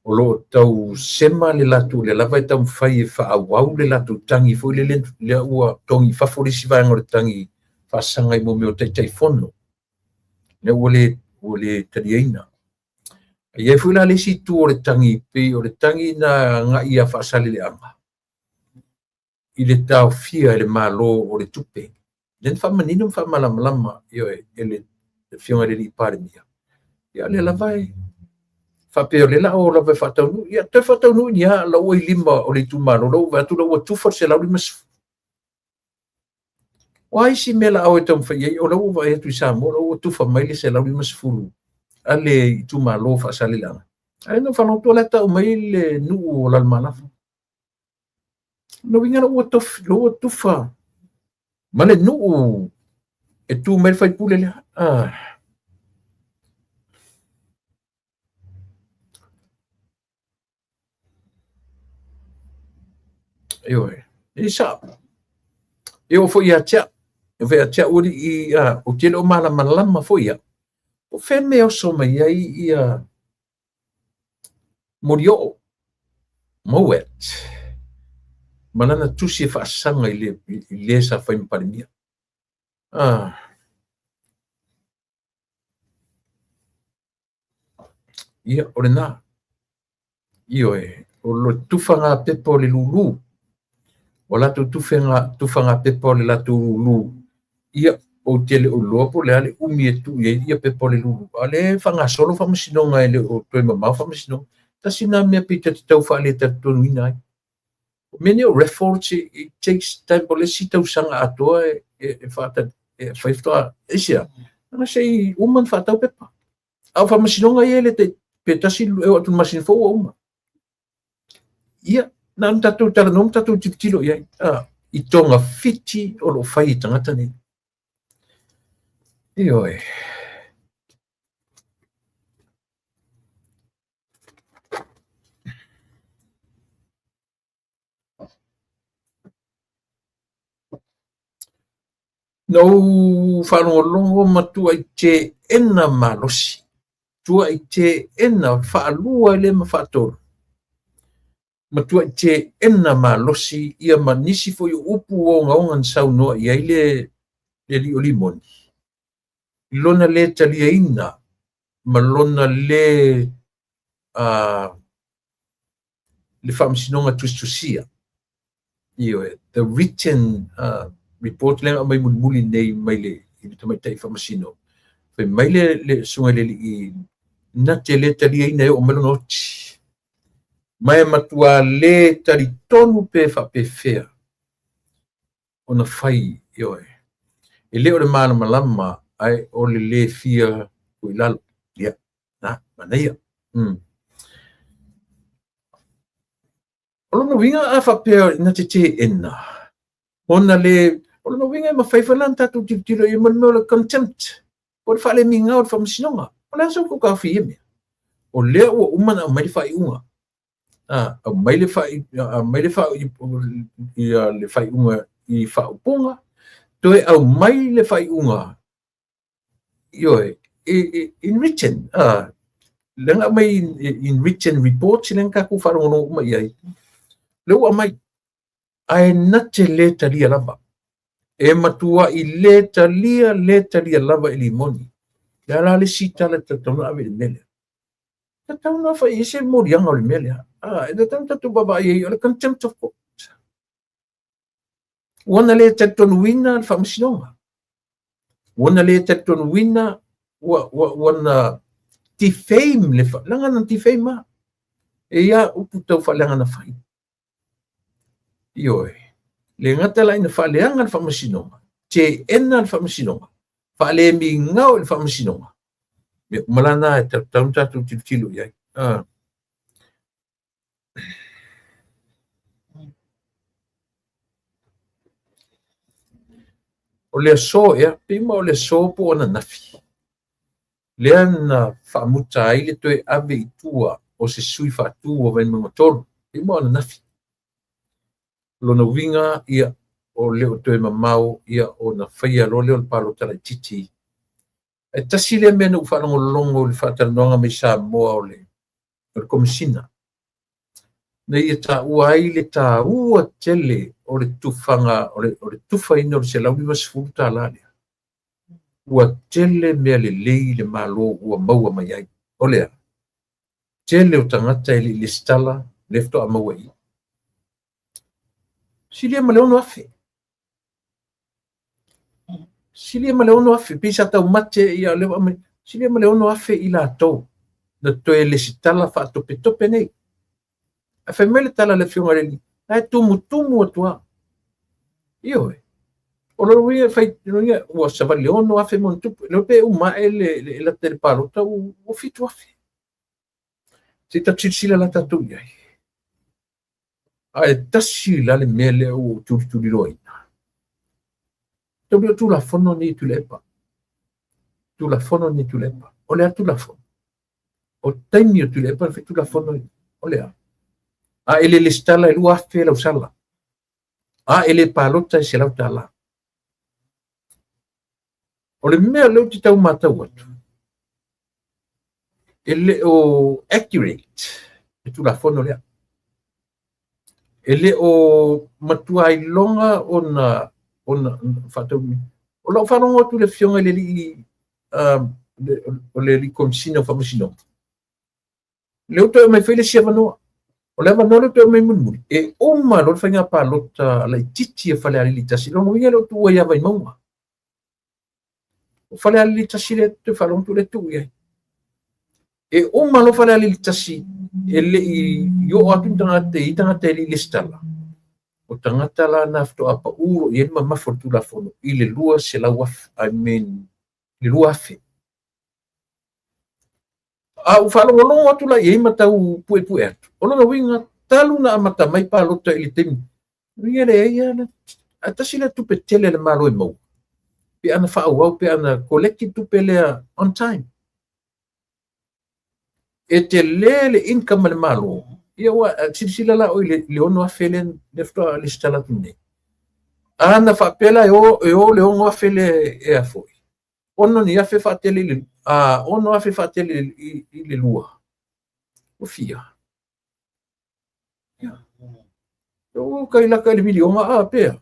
O lo o tau sema le latou, lea lava e taumafai e faaauau le latou tagi foi lele, lea ua togi i fafo le isi vaega o le tagi faasaga i mea o Taitaifono, lea ua le, ua le taliaina. E i ai foi la le isi itu o le tagi, pei o le tagi na agai ia Faasaleleaga i le taofia e le Malo o le tupe. Lea na faamanino ma faamalamalama, ioe, e le Afioga i le Alii Palemia. Ia lea lava e faapea o lea la o lava e faataunuu. Ia toe faataunuu ni a la ua i lima o le itumalo, la ua vaai atu la ua tufa le 150. O a isi mea la o e taumafai i ai, o la ua vaai atu i Samoa, la ua tufa mai le 150 a le itumalo o Faasaleleaga. A lea na faalogo atu o la e tau mai le nuu o Lalomalava. Lona uiga la ua tofi, la ua tufa ma le nuu e tu mai le faipule lea. Ah. Ioe, e sao. E oo foi ia te au, e foi ia te au alii, ou te le o malamalama foi au, po o fea le mea e oso mai ai ia Molioo, Mowat, ma lana tusi e faasaga i le, i le sa fai ma Palemia. Ah. Ia, o lena. Ioe, o le tufaga pepa o le lūlū. O latou tufega, tufaga pepa o le latou lūlū. Ia, Ou te le o iloa po o le a le umi e tuu i ai ia pepa o le lulu, a o lea e faagasolo faamasinoga e le o toe mamao faamasinoga. Tasi lena mea pei ta te tau faaletolitonuina ai. O mea nei o records, it takes time, o le isi tausaga atoa e faatali, e fai faatoa, aisea? Leaga se i uma ona faatau pepa. A o faamasinoga ia e le tai, pe tasi e oo atu i le masina fou ua uma. Ia, na ona tatou talanoa ma tatou tilotilo i ai, i togafiti o lo o fai e tagata nei. Ioe. Na ou faalogologo ma tuai teena malosi, tuai teena faalua e le ma faatolu, ma tuai teena malosi ia ma nisi foi o upu ogaoga na saunoa i ai le alii o Limoni, i lona le taliaina ma lona le le faamasinoga tusitusia. Ioe, the written report lea na aumai mulimuli nei mai le i le tamaitai faamasino. Fai mai le le susuga i le alii na te le taliaina e oo mai lona oti. Ma e matua le talitonu pe faapefea ona fai, ioe. E le o le malamalama ae o le le fia tuu i lalo. Ia, na, manaia. O lona uiga a faapea na te teena, ona le, o lona uiga e mafai foi la ona tatou tilotilo i ai ma le mea o le contempt, po o le faalemigao i le faamasinoga. O le a sa outou taofi i ia mea? O lea ua uma ona aumai le faaiuga. Aumai le aumai le le faaiuga i faaupuga, toe aumai le faaiuga Ioe, in written, lea na aumai in written reports lea na tatou faalogologo uma i ai. Lea ua aumai, ae na te le talia lava. E matuai le talia, le talia lava e Limoni. Le a la le isi tala e tatau ona ave i le mea lea? Tatau ona fai i ai se moliaga o le mea lea. E tatau ona tatou vaavaai i ai, o le contempt of court. Ua na le talitonuina le faamasinoga. Ua na le talitonuina, ua na defame le, leaga na defame lava. E i ai lava upu tau faaleaga na fai. Ioe, le gata la ina faaleaga le faamasinoga, teena le faamasinoga, faalemigao i le faamasinoga, mea uma la na e tatau ona tatou tilotilo i ai. O le aso ea, pei uma o le aso po o ananafi, lea na faamuta ai le toe ave i tua o se sui faatu o Vaimauga 3, pei uma o ananafi. O lona uiga, ia, o le o toe mamao ia ona faia loa lea o le palota laitiiti. Ae tasi lea mea na ou faalogologo i le faatalanoaga mai Samoa o le Komesina, na ia taua ai le taua tele o le tufaga, o le tufaina o le $150 lea. Ua tele mea lelei le Malo ua maua mai ai. O le a? Tele o tagata e le i lesitala, lea faatoa maua i i. Silia ma le 6,000. Silia ma le 6,000, pei sa taumate ia lea ua aumai, silia ma le 6,000 i latou na toe lesitala faatopetope nei. Ae fai mai le tala a le Afioga i le Alii, la e tumutumu atu lava. Ioe. O lona uiga e fai, lona uiga ua savali le 6,000 ma ona tupu. Le iloa pe uma ae le lata i le palota ua 7,000. Se i tatou silasila la tatou i ai. Ae tasi la le mea lea ua ou tulituliloaina. Tauli o Tulafono nei Tuilaepa. Tulafono nei Tuilaepa. O le a Tulafono? O taimi o Tuilaepa na fai Tulafono ia. O le a? A e le lesitala e 2,000 lau sala. A e le palota e $100. O le mea lea ou te tau matau atu, e le o accurate le Tulafono lea. E le o matua iloga ona faataunuu. O lau faalogo atu i le Afioga i le alii, o le alii Komesina o Faamasinoga, lea ua toe aumai foi le isi avanoa. O le avanoa lea ua toe aumai mulimuli, e uma loa le faiga palota laitiiti a Falealili 1, lona uiga e le o tuua ia Vaimauga. O Falealili 1 lea toe faalogo atu lea tuu i ai. E uma loa Falealili 1 e le i oo atu ni tagata i tagata e le i lesitala. O tagata la na faatoa pau loa i ai le mamafa o le Tulafono i le 200,000, I mean, le 2,000. A ou faalogologo atu la i ai ma tau puepue atu, o lona uiga talu na amata mai palota i le taimi, uiga leai lava, ae tasi lea tupe tele a le Malo e maua, pe ana faaauau, pe ana collect le tupe lea on time. E tele le income a le Malo, ia ua silasila la oe i le 6,000 lea lea faatoa lesitala atu nei. Ana faapea la e o le 6,000 lea e a foi, ono ni afe faatele i le, 6,000 faatele i le 2, ua fia. Ia. O kai laka i le miliona a pea.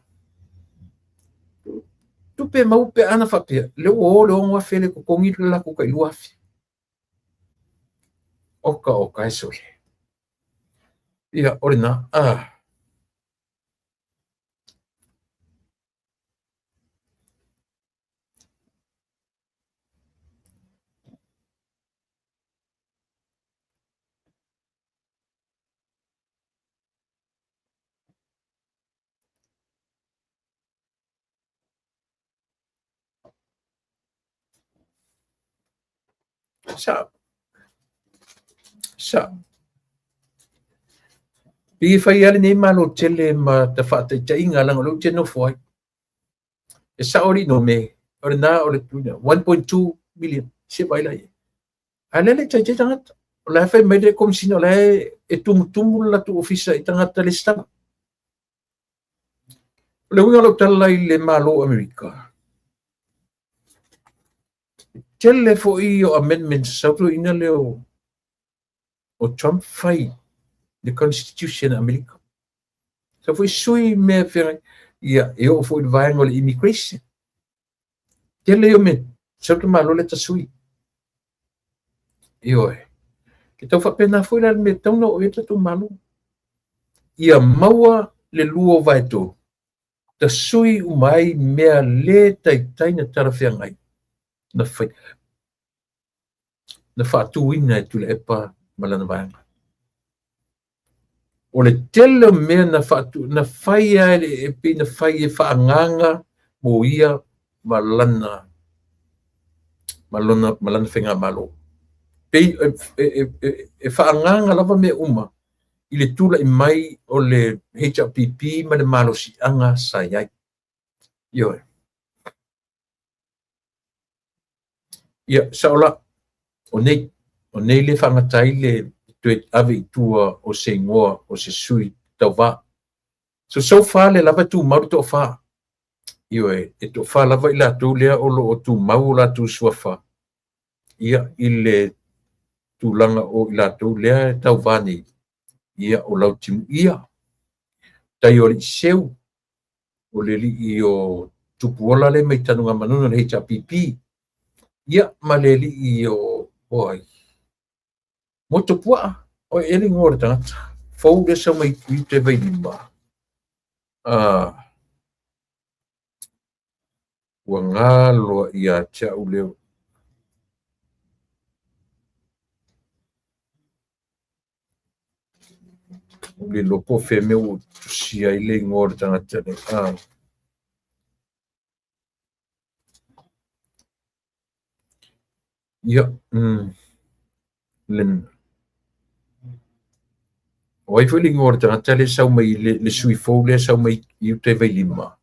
Tupe mau pe ana faapea, le ua o le 6,000 le totogi le latou tai 2,000. Oka oka e sole. Ia, o lena. Sa. Sa. Pei e fai lava lenei Malo tele ma ta faataitaiga leaga o lea ou te nofo ai. E sao alii nome, o lena o le 1.2 million, se vaai la i ai. A lea le taitai tagata. O la e fai mai le Komesina o la e tumutumu le latou ofisa i tagata lesitala. O le uiga o lau tala i le Malo o Amerika, tele foi o amendments sau toeaina lea o Trump fai le Constitution a Amerika. Sau foi sui mea feagai, ia e oo foi i le vaega o le immigration. Tele ia o mea, sau te Malo lea ta sui. Ioe. E tau faapena foi la le mea e tatau ona oo i ai le tatou Malo. Ia maua le 2/3, ta sui uma ai mea le taitai na talafeagai na fai, na faatuina e Tuilaepa ma lana vaega. O le tele o mea na faatu, na fai lava e pei na fai e faaagaga mo ia ma lana ma lana faigamalo. Pei e faaagaga lava mea uma i le tulai mai o le HRPP ma le malosiaga sa i ai. Ioe. Ia, sao la, o nei le faagata ai le toe ave i tua o se igoa o se sui tauva. So far le lava tumau le toafa. Ioe, e toafa lava i latou lea o lo o tumau o latou suafa. Ia, i le tulaga o i latou lea e tauva nei. Ia, o Lautimuia, tai o le Iseu, o le alii o Tupuola le mai Tanugamanono le HRPP, ia, ma le alii o ai, Motupuaa, o e le igoa o le tagata, fou lea sau mai i uta i Vailima. Ua galo ia te au leo. O le iloa po o fea mea ua tusia ai le igoa o le tagata lea. Ia, le o ai foi le igoa o le tagata lea sau mai le sui fou lea sau mai i uta i Vailima.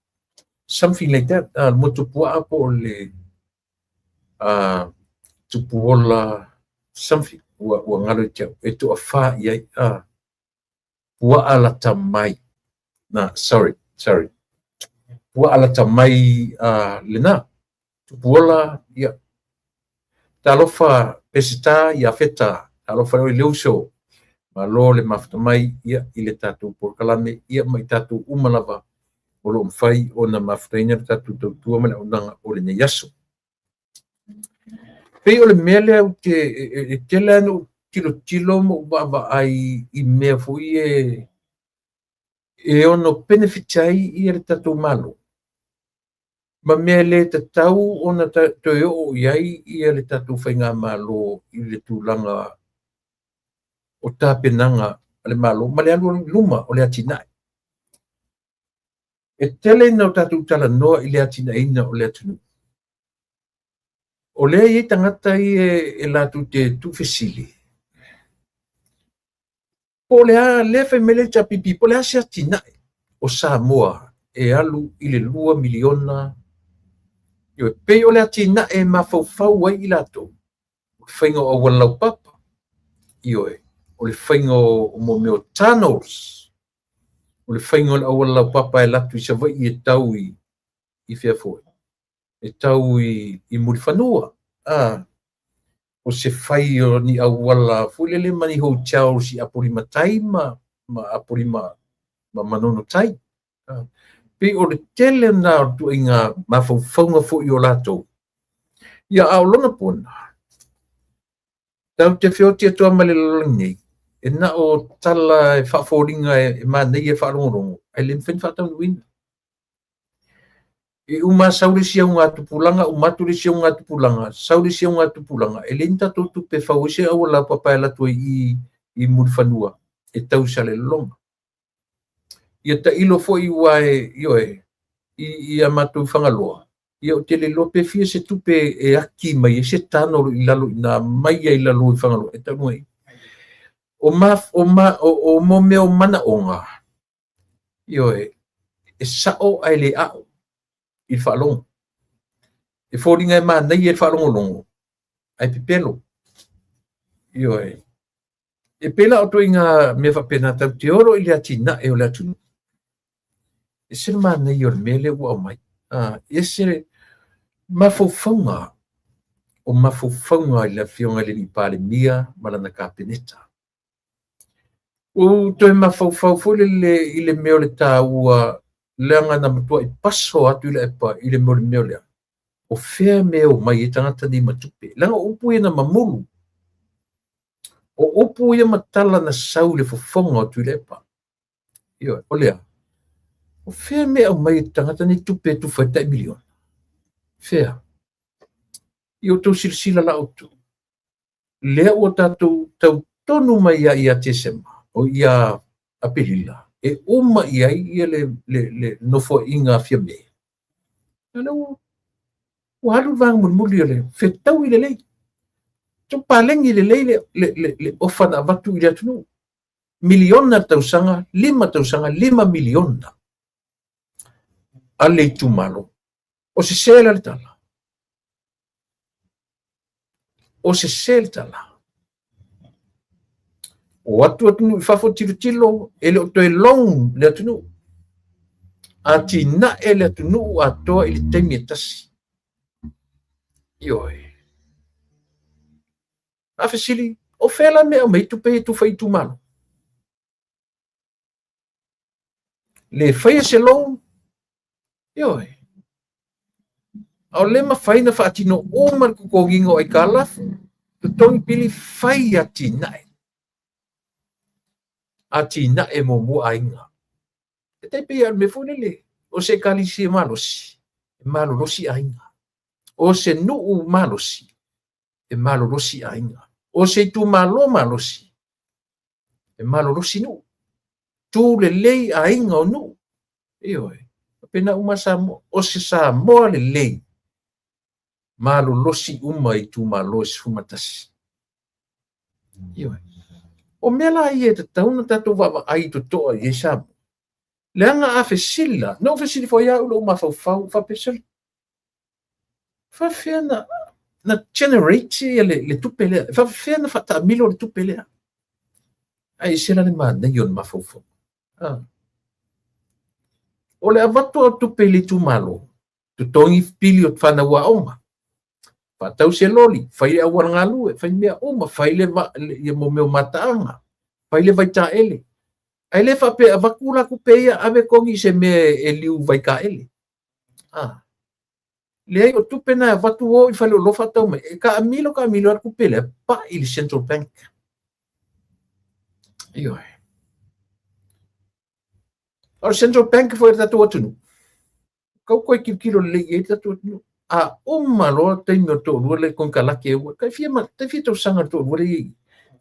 Something like that. Le Motupuaa po o le Tupuola something ua galo i te au. E toafa i ai. Puaa lata mai. Na, sorry. Puaa lata mai lena. Tupuola, ia. Talofa Peseta ia Feta. Talofa le uso. Malo le mafuta mai ia i le tatou polokalame ia mai tatou uma lava o lo o mafai ona mafutaina le tatou tautua ma le auaunaga o lenei aso. Pei o le mea lea ou te e tele lava ona ou tilotilo ma ou vaavaai i mea foi e ono benefit ai ia le tatou Malo. Ma mea e le tatau ona toe oo i ai ia le tatou faigamalo i le tulaga o tapenaga a le Malo ma le alu i luma o le atinae. E tele ina o tatou talanoa i le atinaeina o le atunuu. O lea e i ai tagata ia e latou te tuufesili, Po o le a lea fai mai le HRPP, po o le a se atinae o Samoa e alu i le $2 miliona, e pei o le atinae e mafaufau ai i latou, o le faiga o auala laupapa, ioe, o le faiga o mea o tunnels, o le faiga o le auala laupapa e alu atu i Savaii e tau i fea foi, e tau i Mulifanua, a o se fai o ni auala foi lele ma ni hotels i Apolima Tai ma Apolima ma Manono Tai. Pei o le tele lena o ituaiga mafaufauga foi o latou. Ia, a o lona pona, tatou te feoti atu lava ma le lalolagi nei, e na o tala e faafoliga e manaia e faalogologo, ae le mafai ona faataunuuina. E uma sau le isi augatupulaga, uma atu le isi augatupulaga, sau le isi augatupulaga, e leai ni tatou tupe e fau ai se auala laupapa e alu atu ai i i Mulifanua e tau i Salelologa. Ia tailo foi ua e, ioe, i a matou i Fagaloa, ia ou te le iloa pe fia se tupe e aki mai ai se tano i lalo i ina mai ai i lalo i Fagaloa e tau ai. O ma, o ma, o, o mo mea o manaoga, Ioe, e sao ae le ao i le faalogo. E foliga e manaia i le faalogologo, ae pepelo. Ioe. E pei la o ituaiga mea faapena tatou te olo i le atinae o le atunuu. E ese le manaia o le mea lea ua aumai. E ese mafaufauga, o mafaufauga i le Afioga i le Palemia ma lana Kapeneta. Ua ou toe mafaufau foi lele i le mea o le taua, leaga na matuai paso atu Tuilaepa i le mea o le mea lea. O fea mea e omai ai tagata nei ma tupe? Leaga o upu ia na mamulu. O upu ia ma tala na sau i le fofoga o Tuilaepa. Ioe, o lea. O fea mea e aumai e tagata nei tupe e tufa ai tai miliona? Fea? Ia outou silasila la outou. Lea ua tatou tau tonu mai ia ia Tesema, o ia Aperila, e uma i ai ia le nofoaiga a Fiame. A lea ua alu le vaega mulimuli o le fetaui lelei. Tau paleni lelei le ofa na avatu i le atunuu. Miliona le tausaga, 5 tausaga, 5 miliona a le itumalo. O sese la le tala. O sese le tala. O atu atunuu i fafo tilotilo, e le o toe loan le atunuu. Atinae le atunuu atoa i le taimi e tasi. Ioe. A fesili, o fea la mea aumai tupe ia tufa i itumalo? Le faia se loan, ioe. A o le mafai na faatino uma le totogiina o aitalafu, totogi pili, fai atinae. Atinae muamua aiga. E tai pei o le mea foi lele, o se ekalesia malosi, e malolosi aiga. O se nuu malosi, e malolosi aiga. O se itumalo malosi, e malolosi nuu. Tu lelei aiga o nuu. Ioe. Faapena uma Samoa. O se Samoa lelei, malolosi uma itumalo e 11. Ioe. O mea la ia e tatau ona tatou vaavaai totoa i ai Samoa. Leaga a fesili la, na ou fesili foi au i lou mafaufau, faapea, sole, faapefea na generate ia le tupe lea, faapefea na faataamilo le tupe lea. Ae ese la le manaia o le mafaufau. O le avatu o tupe i le itumalo, totogi pili o fanau aoga, faatau se loli, fai le auala galue, fai mea uma, fai le, ia mo mea o mataaga, fai le vaitaele. Ae le faapea avatu la tupe ia ave togi i se mea e liu vaitaele. Leai, o tupe na e avatu o i faleoloa faatau mai, e taamilo taamilo lava le tupe lea, pai i le Central Bank. Ioe. O le Central Bank foi o le tatou atunuu. Kau koe tilotilo lelei i ai le tatou atunuu. A uma loa taimi o le toalua lea i konekarate ua tai fia tai fia tausaga le toalua lea i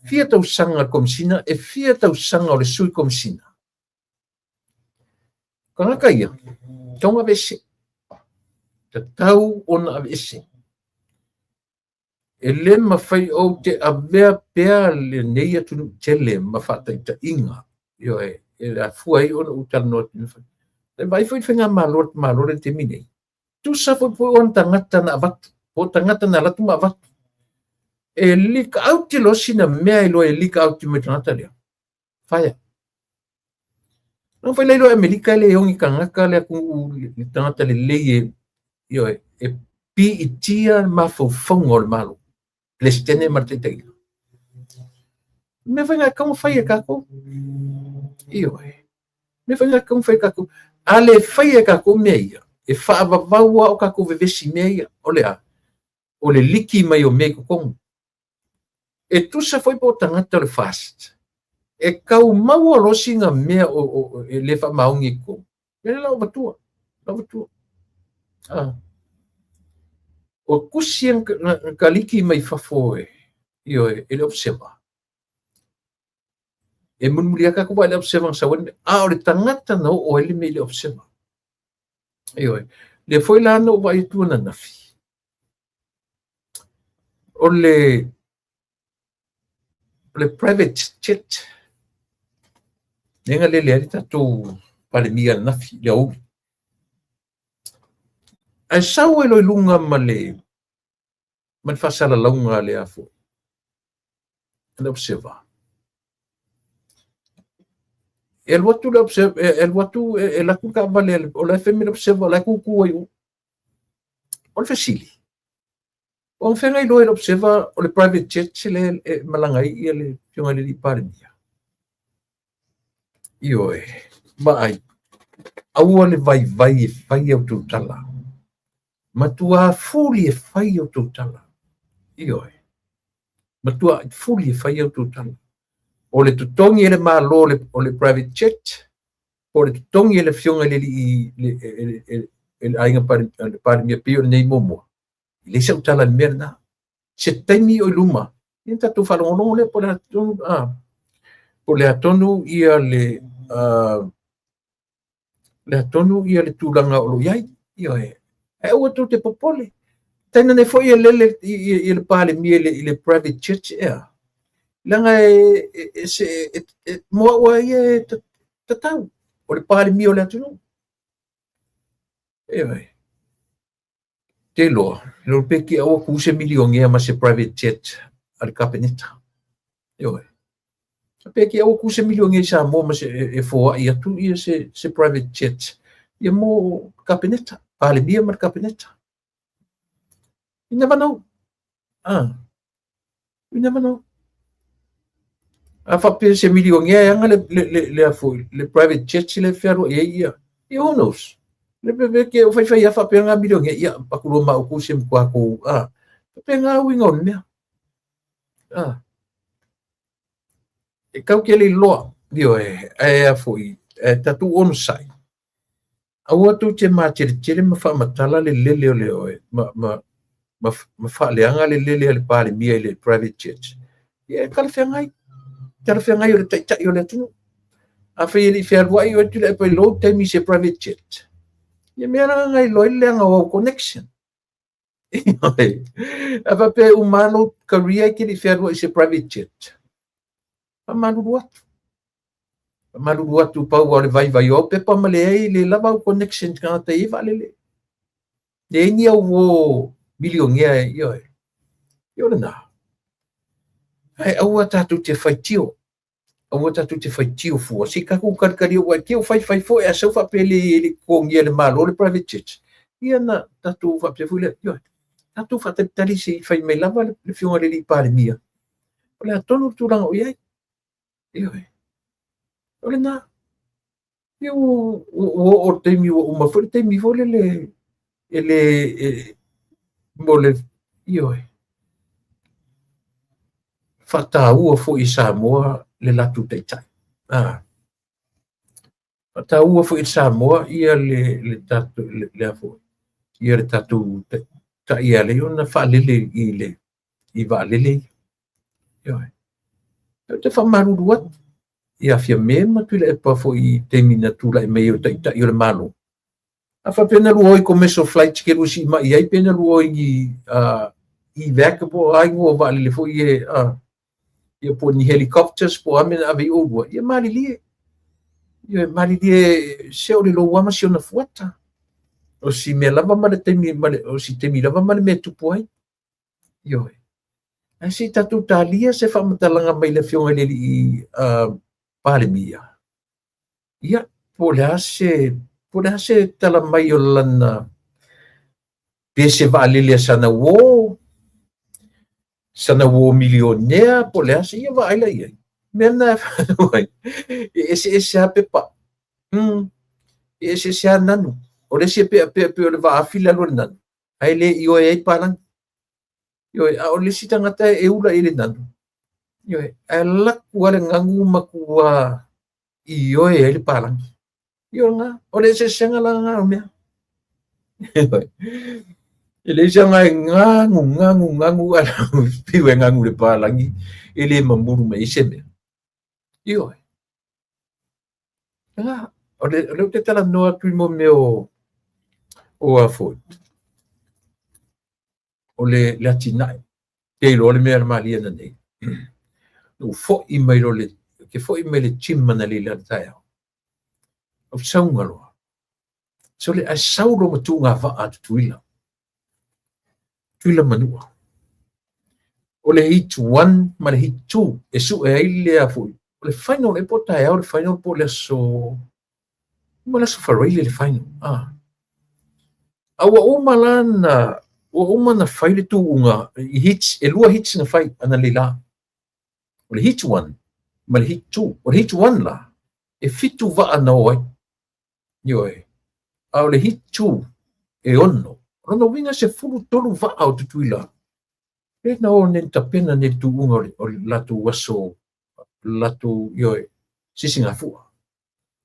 fia tausaga le Komesina, e fia tausaga o le Sui Komesina. Tagata ia, tatau ona aveese. Tatau ona aveese. E le mafai ou te avea pea lenei atunuu tele ma faataitaiga, ioe, e afua ai ona ou talanoa atu. E vaai foi i le faigamalo a le Malo i le taimi nei, tusa foi po o ona tagata na avatu, po o tagata na alu atu ma avatu. E leak out loa sina mea e iloa e leak out mai tagata lea. Fire. Na fai lai loa Amerika e le ogi tagata le atunuu le tagata lelei e, ioe, e piitia le mafaufauga o le Malo, Peresetene ma le taitaiga. Mea foi na e tatau ona fai e tatou. Ioe. Mea foi na e tatau ona fai e tatou. A le faia e tatou mea ia, e faavavau lava o tatou vevesi i mea ia. O le a? O le liki mai o mea i totonu. E tusa foi po o tagata o le FAST, e tau maua loa sina mea e le faamaoni i totonu. Ia lau matua, lau matua. Ah. O tusi na kaliki mai fafo e, ioe, e le Observer. E mulimuli atu atu le Observer na sau ai, a o le tagata na oo ai le mea i le Observer. Ioe. Lea foi la na ou vaai atu ananafi. O le private jet lea na lele ai le tatou Palemia ananafi i le aoauli. Ae sau ai loa i luga ma le faasalalauga a le a foi, a le Observer. E alu atu le Observer, e alu atu, e alu atu le taavale, o la e fai mai le Observer, o la e tutu ai i o. O le fesili, o feagai loa e le Observer o le private jet lea e malaga ai ia le afioga i le alii Palemia. Ioe, vaai, aua le vaivai e fai a outou tala. Matua fuli e fai a outou tala. Ioe, matua fuli e fai a outou tala. O le totogi e le Malo o le private jet, po o le totogi e le afioga i le alii e le aiga Palemia pei o lenei muamua. E leai sau tala i le mea lena. Se taimi o i luma, ia tatou faalogologo lea po o le a tonu ia le le a tonu ia le tulaga o lo o i ai. Ioe. Ae aua tou te popole. Tainane foi e lele i le Palemia i le private jet ea. Leaga e mo au lava ia e tatau. O le Palemia o le atunuu. Ioe. Te iloa, e pe ki aua ku se milionea ma se private jet a le Kapeneta. Ioe. Pe ki aua ku se milionea i Samoa ma se e foai atu ia se private jet ia mo Kapeneta, Palemia ma le Kapeneta. You never know. Ah. You never know. A faapea se milionea e aga le foi le private jet le fealuai ai ia. Ia who knows? Le pe ke o faifai ia faapea ngā milionea ia pakulua ma uku se mkua kou. Ah. Faapea ngā uiga o le mea. Ah. E kau ke le iloa. Ioe, ae a foi, e tatou onosai. Aua tou te mateletele ma faamatala le lele o le oe, ma faaleaga le lele a le Palemia i le private jet. Ia e talafeagai. Talafeagai o le taitai o le atunuu. A fai e le i fealuai oe tulai pai lou taimi i se private jet. Ia mea la nga iloa ai le leaga o au connection. A faapea e uma lou career e te le i fealuai i se private jet. Faamalulu atu. Faamalulu atu pau o le vaivai o au pepa ma leai le lava au connection tagata i ai vaalele. Leai ni au uō milionea e ioe. Ia o lena. Ae aua tatou te faitio. Aua tatou te faitio fua. Se i tatou kalikalia ua te o faifai foi a sau faapea le e le totogia e le Malo le private jet. Ia na tatou faapea foi lea, ioe. Tatou faatalitali se i fai mai lava le afioga i le alii Palemia. O le a tonu le tulaga o i ai. Ioe. O lena. Ia ua oo le taimi ua uma foi le taimi foi lele e le mo le ioe. Faataua foi i Samoa le latou taitai. Ah. Faataua foi i le Samoa ia le le tatou le, le foi ia le tatou tai alai ona faalele i le i vaalele ia. Ou te faamalulu atu ia Fiame ma Tuilaepa foi i taimi na tulai mai o taitai o le Malo. A faapea na lua o i commercial flights ke lua siimai ai, pe na lua o i ni evac po o a igoa o vaalele foi e ia po o ni helicopters po o a mea na ave ai oulua, ia malilie. Ia malilie se o le lou lava ma si ona fuata. O si mea lava ma le taimi ma le, o si taimi lava ma le mea e tupu ai. Ioe. Ae se i tatou talia se faamatalaga mai le Afioga i le Alii Palemia. Ia, po o le a se, po o le a se tala mai o lana, pe se vaalele a sana uō, sana uō milionea, po o le a se, ia vaai la i ai. Mea na e whanau ai, e eseese lava pepa. E eseese lava nanu. O le isi e peapea pei o le vaafi le alu a le nanu, ae le ioe ai palagi. Ioe, a o le isi tagata e ula i le nanu. Ioe, ae laku lava le gagu ma matua ioe ai le palagi. Ioe lena, o le eseesega la lena o mea. Ioe. E leai se aoga e gagu, gagu, gagu, ae pei ua e gagu i le palagi, e le mamulu mai ai se mea. Ioe. Lena, o le, o lea ou te talanoa atu i mo mea o, o a foi, o le, le atinae. Te iloa le mea na malie na nei. Na ou foi mai loa le, ke foi mai le gym analeila i le taeao. Ou sauga loa. Sole, ae sau loa ma tuuga vaa a Tutuila. Tutuila Manua. O le heat 1 ma le heat 2 e sue ai le a foi. O le final e po taeao le final po o le aso ma le aso Faraile le final. Ah. A ua uma la na ua uma na fai le tuuga i heats, e lua heats na fai analeila. O le heat 1 ma le heat 2. O le heat 1 la, e 7 vaa na o ai. Ioe. A o le heat 2, e 6. O lona uiga 13 vaa o Tutuila. E na o nei tapena nei tuuga o le, o le latou aso, latou, ioe, sisigafua.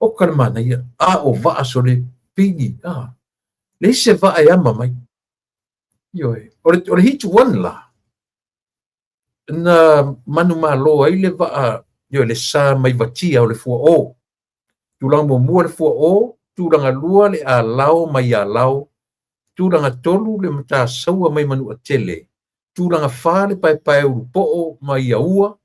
O ka le manaia, a o vaa sole pigi, a. Leai se vaa e ama mai. Ioe. O le, o le heat 1 la, na manumalo ai le vaa, ioe, le sa mai Vatia o le fuaō. Tulaga muamua le fuaō, tulaga lua le alao mai Alao, tulaga tolu le Matasaua mai Manuatele, tulaga fa le paepae ulupoo mai Aua,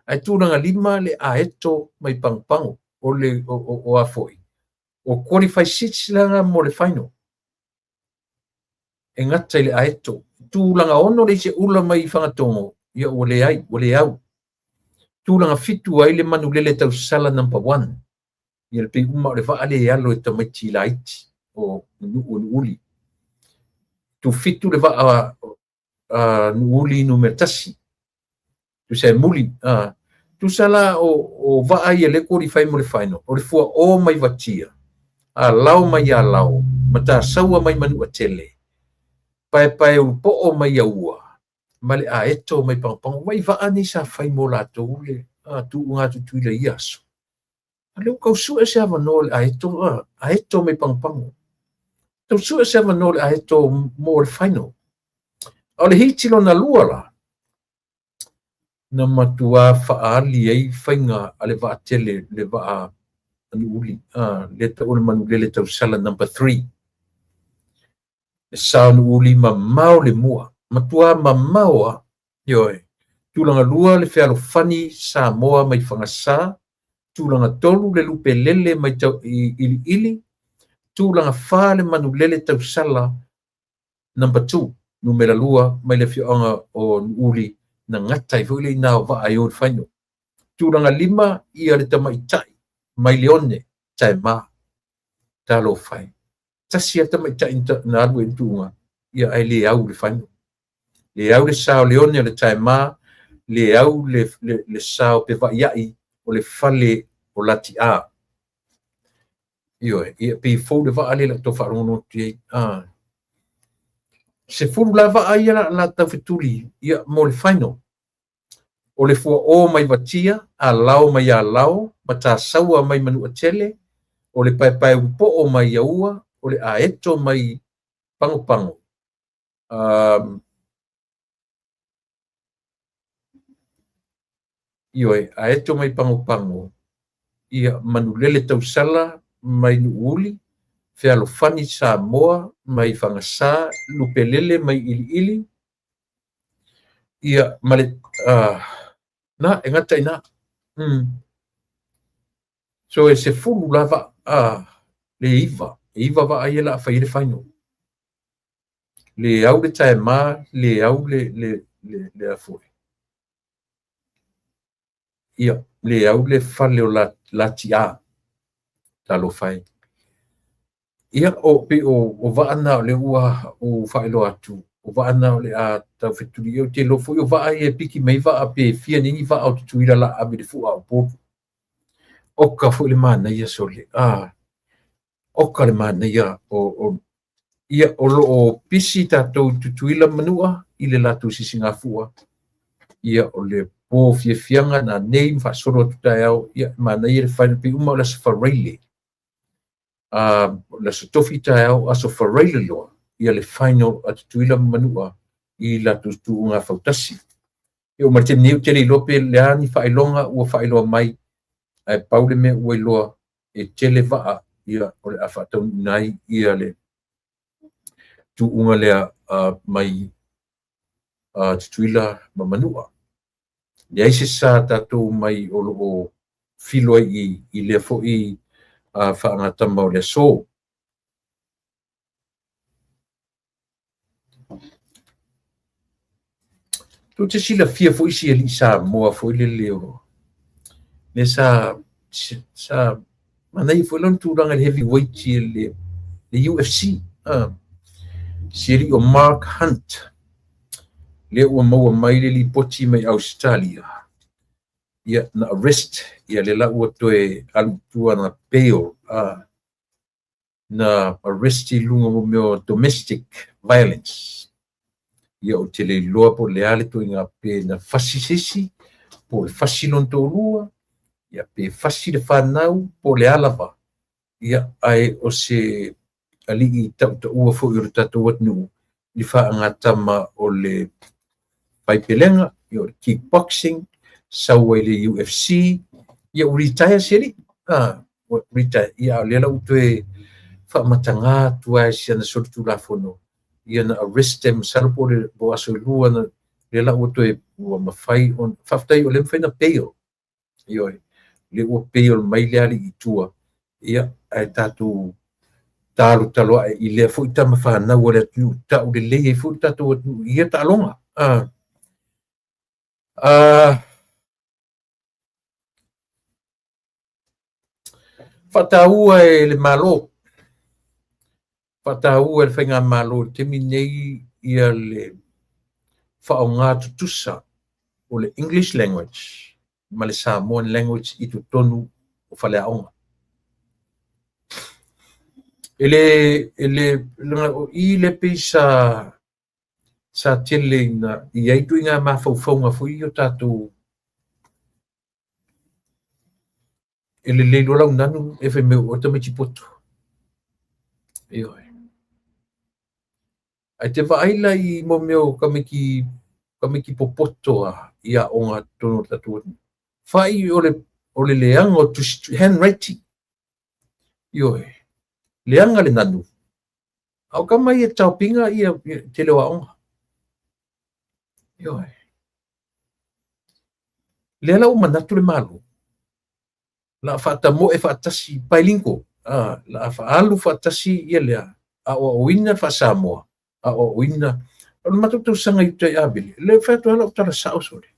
ae tulaga lima le aeto mai Pagopago. O le o, o, o a foi. O qualify seats la mo le final. E gata i le aeto. Tulaga 6 le Iseula mai Fagatogo, ia ua leai, ua le au. Tulaga 7 ai le Manulele Tausala number 1. Ia le pei uma o le vaa le alo e tamaiti laiti o Nuu o Nuuuli. Tu 7 le vaa Nuuuli numera 1. Tusa e muli. Tusa la o, o vaa ia le qualify mo le final. O le fuaō mai Vatia, Alao mai Alao, Matasaua mai Manuatele, Paepae Ulupoo mai Aua, ma le Aeto mai Pagopago. Vai vaa nei sa fai mo latou le tuuga Tutuila i ia aso. A lea ua tau sue se avanoa o le Aeto, Aeto mai Pagopago. Tau sue se avanoa o le Aeto mo le final. A o le heat lona lua la, na matua faaali ai faiga a le vaatele, le vaa a Nuuuli, lea tau o le Manulele Tausala number 3. Le sa o Nuuuli mamao le mua, matua mamao a, ioe. Tulaga lua le Fealofani Samoa mai Fagasa, tulaga tolu le Lupelele mai tau, i Iliili, tulaga fa le Manulele Tausala number 2, numera 2 mai le afioaga o Nuuuli, na gata ai foi le ina o vaa i o i le final. Tulaga 5 ia le tamaitai mai Leone, Taema, talofa e. Tasi a tamaitai na alu ai i le tuuga, ia ae le au i le final. Le au le sa o Leone o le Taema, le au le, le, le sa o Pevaiai o le fale o Lati'a. Ioe, ia pei fou le vaa lea o le a tou faalogologo atu i ai. 10 la vaa ia la, la taufetuli ia mo le final. O le fuaō mai Vatia, Alao mai Alao, Matasaua mai Manuatele, O le Paepaeulupo'o mai Aua, o le Aeto mai Pagopago, ioe, Aeto mai Pagopago, ia, Manulele Tausala mai Nuuuli, Fealofani Samoa mai Fagasa, Lupelele mai Iliili, ia, ma le, na, e gata i ina. So e 10 lava, le 9, e 9 vaa ia o le a fai ai le final. Le au le taema, le au le, le, le, le a foi. Ia, le au le fale o Lati'a. Talofa e. Ia, o, pei o vaa na o lea ua ou faailoa atu, o vaa na o le a tau fetuli'i. Ou te iloa foi o vaa ia e piki mai vaa pe fia nei ni vaa o Tutuila la ave i le fua o Upolu. Oka foi le manaia sole. Oka le manaia o ia o lo o pisi tatou i Tutuila ma Manua i le latou sisigafua. Ia o le po fiafiaga nanei ma faasolo atu taeao, ia manaia le final pei uma o le Aso Faraile. O le Aso Tofi taeao, Aso Faraile loa, ia le final a Tutuila ma Manua i latou tuuga fautasi. E oo mai le taimi nei ou te le iloa pe le a ni faailoga ua faailoa mai, ae pau le mea ua iloa e tele vaa ia o le a faataunuuina ai ia le tuuga lea mai Tutuila ma Manua. Leai se sa tatou mai o lo o filo ai i lea foi faagatama o le aso. Tou te silafia foi si alii Samoa foi lele o lea sa manaia foi lona tulaga i le heavyweight i le UFC. Si alii o Mark Hunt, lea ua maua mai le lipoti mai Australia. Ia, na arrest, ia lea la ua toe alu i tua na bail, na arrest i luga o mea o domestic violence. Ia ou te le iloa po o le a le ituaiga pe na fasi se isi, po o le fasi lona toalua, ia pe fasi le fanau, po o le a lava. Ia, ae o se alii tautaua foi o le tatou atunuu i le faagatama o le faipelega, ia o le kickboxing, sau ai le UFC, ia ua retire si alii. Ua retire, ia a o lea la ua toe faamataga atu ai si ana solitulafono, ia na arrest e masalo po o le po o aso e lua na lea la ua toe ua mafai ona faafetai o lea e mafai ona bail. Ioe, lea ua bail mai le alii i tua, ia ae tatou talotaloae i lea foi tama fanau a le atunuu, tau lelei ai foi le tatou atunuu i ia taaloga. Faataua e le Malo, faataua e le Faigamalo i le taimi nei ia le faaaoga tutusa o le English language ma le Samoan language i totonu o faleaoga. E le, e le, o i le pei sa tele ina i ai ituaiga mafaufauga foi ia o tatou e lelei loa lau nanu e fai mai o oe tamaiti poto. Ioe. Ae te vaai la i mo mea o tamaiti popoto a i aoga totonu o le tatou atunuu. Fai o le leaga o tusi, handwriting. Ioe. Leaga le nanu. A o tama ia taopiga ia tele o aoga. Ioe. Lea la ua manatu le Malo, la faatamoe faatasi bilingual, la faaalu faatasi ia lea, aoaoina faa-Samoa, aoaoina. O le matou tausaga i uta i Avele, lea fai atu ai lau tala sao sole.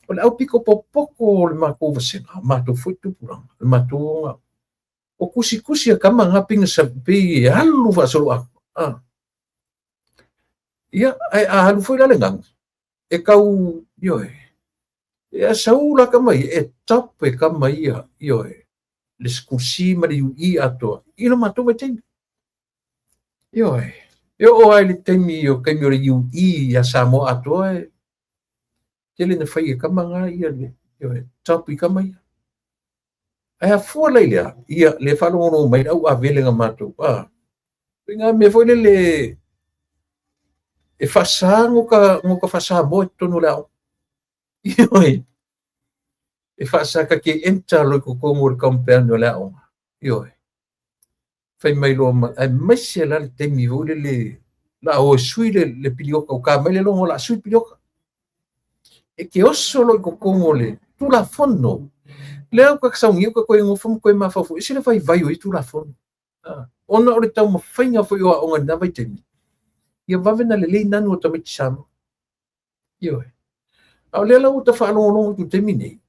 O le aupito popoko o le matou vasega, o matou foi tupulaga, o le matou ona, o tusitusi a tama na pei na pei e alu faasolo atoa. Ia, ae a alu foi la le nanu, e tau, ioe, e a sau la tama ia, e top e tama ia, ioe, le school C ma le UE atoa, i lo matou vaitaimi. Ioe, e oo lava i le taimi o taimi o le UE ia Samoa atoa, e tele na fai e tama na ia, ioe, top i tama ia. Ae afua la i lea, ia le faalogologo mai le au avele na matou, a. Ituaiga mea foi lele e faasa no ka faaSamoa i totonu o le aoga. Ioe. E faasa ta te enter loa i totonu o le compound o le aoga. Ioe. Fai mai loa ma, aemaise la le taimi foi lele la o e sui le piliota, o ta mai le logo la sui le piliota. E te oso loa i totonu o le Tulafono. Lea ua saunia ua toe nofo ma toe mafaufau, e ese le vaivai o ia Tulafono. Ona o le taumafaiga foi o aoga i lena vaitaimi, ia vave ona lelei nanu o tamaiti Samoa. Ioe. A o lea la ua ta faalogologo atu i le taimi nei,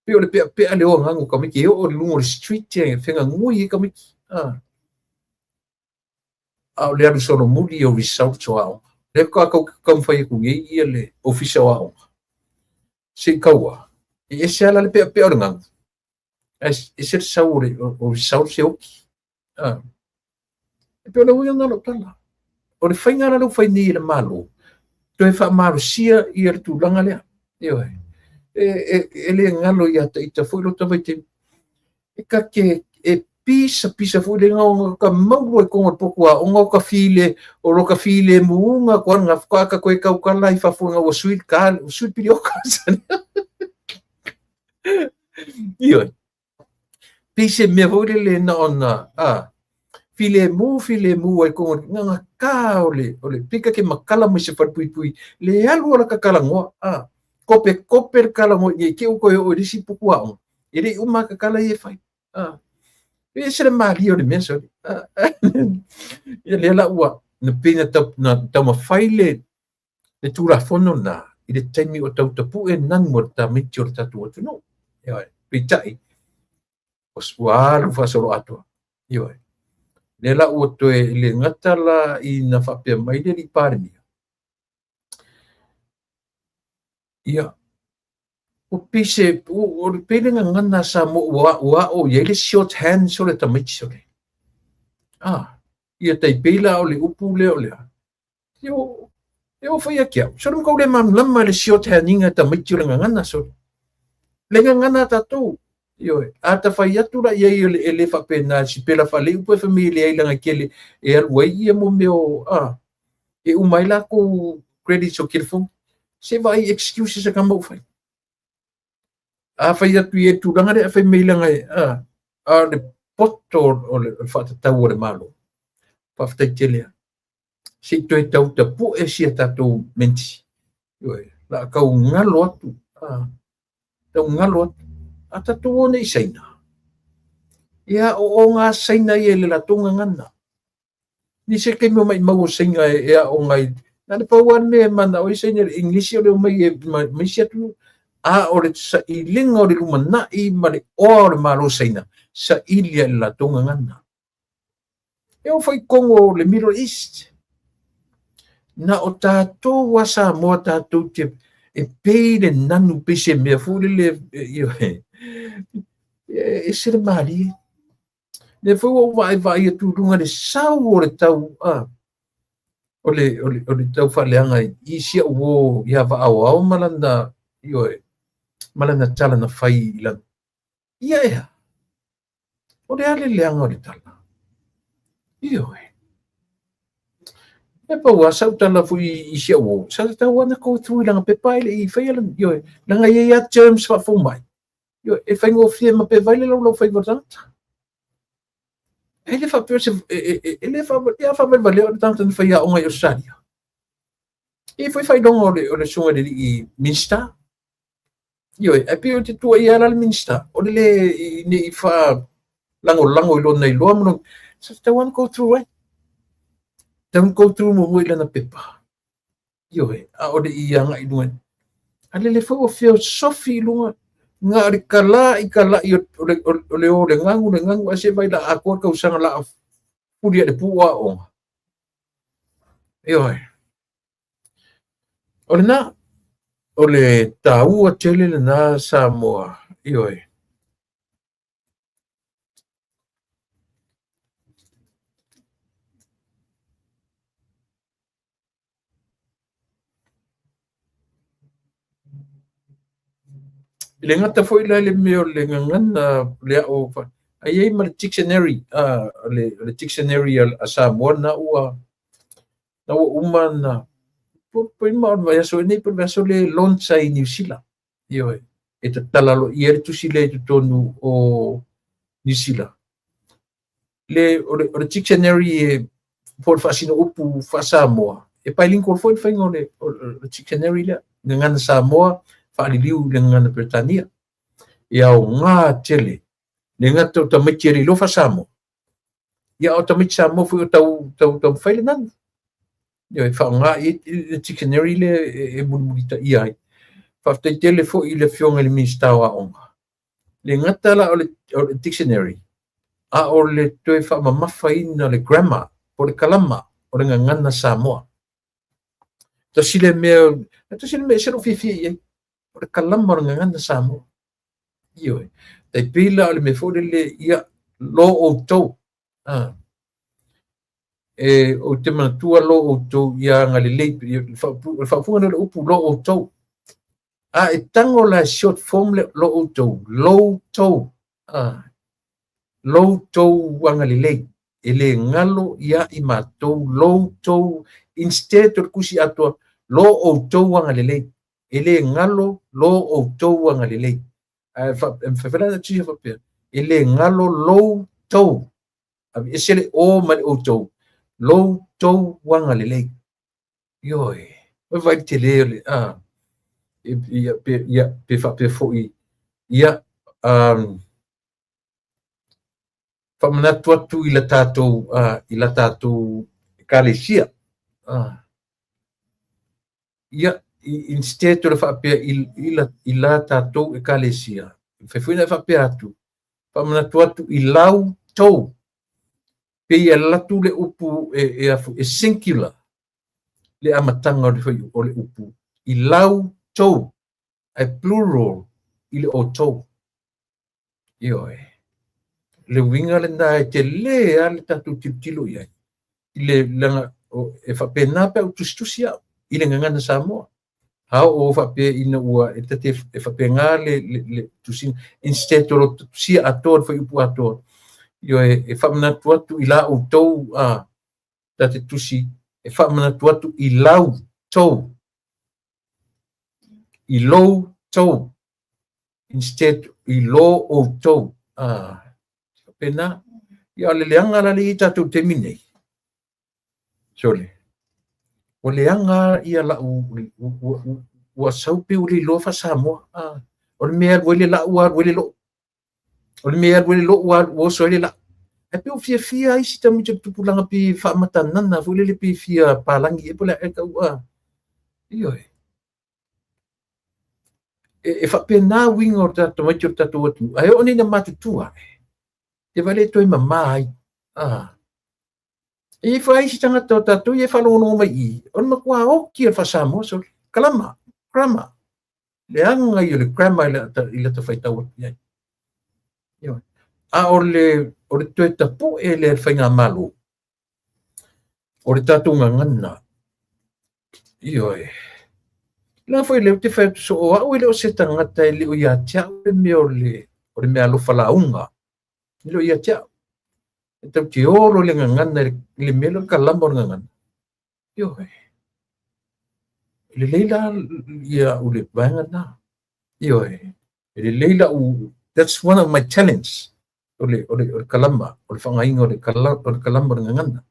pei o le peapea le o nanu o tamaiti e oo i luga o le street e feganui ai tamaiti. A o le alu solomuli o results o aoga. Lea faatoa taumafai atu nei ia le Ofisa o Aoga. Se i taua, e ese lava la le peapea o le nanu, ae ese le sau o results e oti. E pei o le uiga lena o lau tala. O le faiga la lea ua fai nei e le Malo, toe faamalosia ia le tulaga lea. Ioe. E le galo ia te ita foi lota vaitaimi. E ta te e pisa pisa foi le ona ka maua i totonu o le potu aoga o ka file, o lo ka filemuga koa lena faatoa ta toe tautala i fafo ina ua sui le ta, ua sui le pilioka. Ioe. Pei se mea foi lele na ona filemu filemu ai totonu o le gagata o le pei ta te matala mai se falepuipui le alu o la ta talanoa, kope kope le talanoa nei te i ua toe oo i le isi puku aoga, e le i uma ta tala ia e fai. E ese le malie o le mea sole. Ia lea la ua na pei na taumafai le Tulafono lena i le taimi o tau tapue nanu o le tamaiti o le tatou atunuu. Ioe. Peitai, ua alu faasoloatoa. Ioe. Lea la ua toe le gata la ina faapea mai le alii Palemia, ia, ua pei se, o le pei le gagana a Samoa ua ao i ai le short hand sole tamaiti sole. Ia tai pei la o le upu lea o lea. Ia, e o fai ake au. Sole matou le malamalama i le short hand ina tamaiti o le gagana sole. Le gagana a tatou. Ioe. A ta fai atu la i ai e le faapena, sipela faalei upu e fai mai e leai laga tele e alu ai ia mo mea o, e uma ai latou credits o telefoni. Se vaai excuses a tama ua fai. A fai atu i e tulaga lea, fai mai laga e, a o le poto o le faatatau o le Malo. Faafetai tele lava. Se i toe tau tapue si a tatou menti. Ioe, la a tau galo atu, tau galo atu. A tatou o nei i Saina, ia o o ngā Saina ia i le latou gagana. Ni se taimi o maimau o Saina e aoga i, na le pau lava le mea e manao ai Saina i le English o le omai e ma isi atunuu. A o le sailiga o le lumanai ma le oa o le Malo Saina, saili lava i le latou gagana. E oo foi i totonu o le Middle East. Na o tatou a Samoa tatou te e pei le nanu pei se mea foi lele e ese le malie. Lea foi ua ou vaaivaai atu i luga le sau o le tau o le tau faaleaga i si au uo ia Vaaoao ma lana, ioe, ma lana tala na fai i lana. Ia ea, o le a le leaga o le tala? Ioe. E pau lava sau tala foi i si au uo, sa tatau lava ona go through i lana pepa ae le i faia lana, ioe, leaga e i ai lava terms faafomai. Ioe, e faigofie ma pe vai le laulau faiva o le tagata. E le faapea se, e le faavalevalea o le tagata na fai aoga i Ausetalia. E i ai foi faailoga o le susuga i le alii Minisita. Ioe, ae pei o te tuuaia la le Minisita, o le le ne i faalagolago i lona iloa ma lona, sa tatau lava ona go through ai. Tatau ona go through muamua i lana pepa. Ioe, a o le i agai i luga. A lele foi ua feosofi i luga, na o le kala'i kala'i o le o le gagu le gagu, ae se vaai la atoa le tausaga la fuli i le pu o aoga. Ioe. O lena, o le taua tele lena Samoa. Ioe. E le gata foi la i le mea o le gagana le ao ae i ai ma le dictionary, o le dictionary a Samoa na ua uma na po ma o le vaiaso nei po o le vaiaso le launch ai i Niu Sila. Ioe, e tatala aloaia ai le tusi lea i totonu o Niu Sila. O le dictionary e po o le faasino upu faa-Samoa, e bilingual foi le faiga o le dictionary lea. Gagana Samoa, faaliliu i le gagana Peretania. E aoga tele, le gata o tamaiti e le iloa faa-Samoa, ia a o tamaiti Samoa foi o taumafai le nanu. Ia, e faaaoga i ai le dictionary lea e mulimulitaia ai. Faafetai tele foi i le Afioga i le Minisita o Aoga. Le gata la o le dictionary, a o le toe faamamafaina o le grammar, po o le kalama o le gagana Samoa. Tasi le mea, tasi le mea e ese lou fiafia i ai, o le kalama o le gagana Samoa. Ioe. Tai pei la o le mea foi lele, ia, lo outou. E, ou te manatua lo outou ia agalelei, le faaupuga lea o le upu lo outou. A e tago la e short form le lo outou, lo tou, lo tou agalelei. E le galo ia i matou, lo tou, instead o le tusi atoa, lo outou agalelei. E le galo lo outou agalelei. Ae mafai foi la ona tusi faapea, e le galo lo tou. Aveese le o ma le outou, lo tou agalelei. Ioe, oi vaai le tele o le, ia, pe, ia, pe faapea foi, ia, faamanatu atu i la tatou ekalesia. Ia, instead o le faapea i la tatou ekalesia, mafai foi ona e faapea atu, faamanatu atu i lau tou, pei e alu atu le upu e singular, le amataga o le upu, i lau tou, ae plural i le outou. Ioe. Le uiga lena e tele lava le tatou tilotilo i ai. I le leaga e faapena pe a ou tusitusi au i le gagana Samoa. A oo faapea ina ua e tate e faapena le tusiga instead o lo tusia atoa le fuaiupu atoa. Ioe, e faamanatu atu i la outou tate tusi, e faamanatu atu i lau tou, i lou tou, instead i lo outou. Faapena. Ia, o le leaga la le i ai tatou taimi nei. Sole. Ua leaga ia lau, ua sau pe ua le iloa faa-Samoa. O le mea e alu ai le lau, alu ai le lou. O le mea e alu ai le lou, ua oso ai le lau. Ae pe ua fiafia isi tamaiti o le tupulaga pe faamatanana foi lele pe fia palagi e po o le a e tau a. Ioe. E faapena uiga o le tamaiti o le tatou atunuu. Ae oo nei ina matutua ae, te vaai le toe mama ai. E i ai foi isi tagata o tatou ia e faalogologo mai i, o le matua oti o le faa-Samoa, sole. Kalama, grammar. Leaga ia o le grammar i lata faitau atu i ai. Ioe. A o le toe tapue lea e le faigamalo, o le tatou gagana. Ioe. La foi le ou te fai atu so o au e le o se tagata e le o ia te au le mea o le mea alofa lauga. E le o ia te au. E tau te olo le gagana i le mea lea o le kalama o le gagana. Ioe. E lelei la ia au le vaega lena. Ioe. E lelei la u, that's one of my talents. O le kalama, o le faaaogaina o le kalama o le gagana.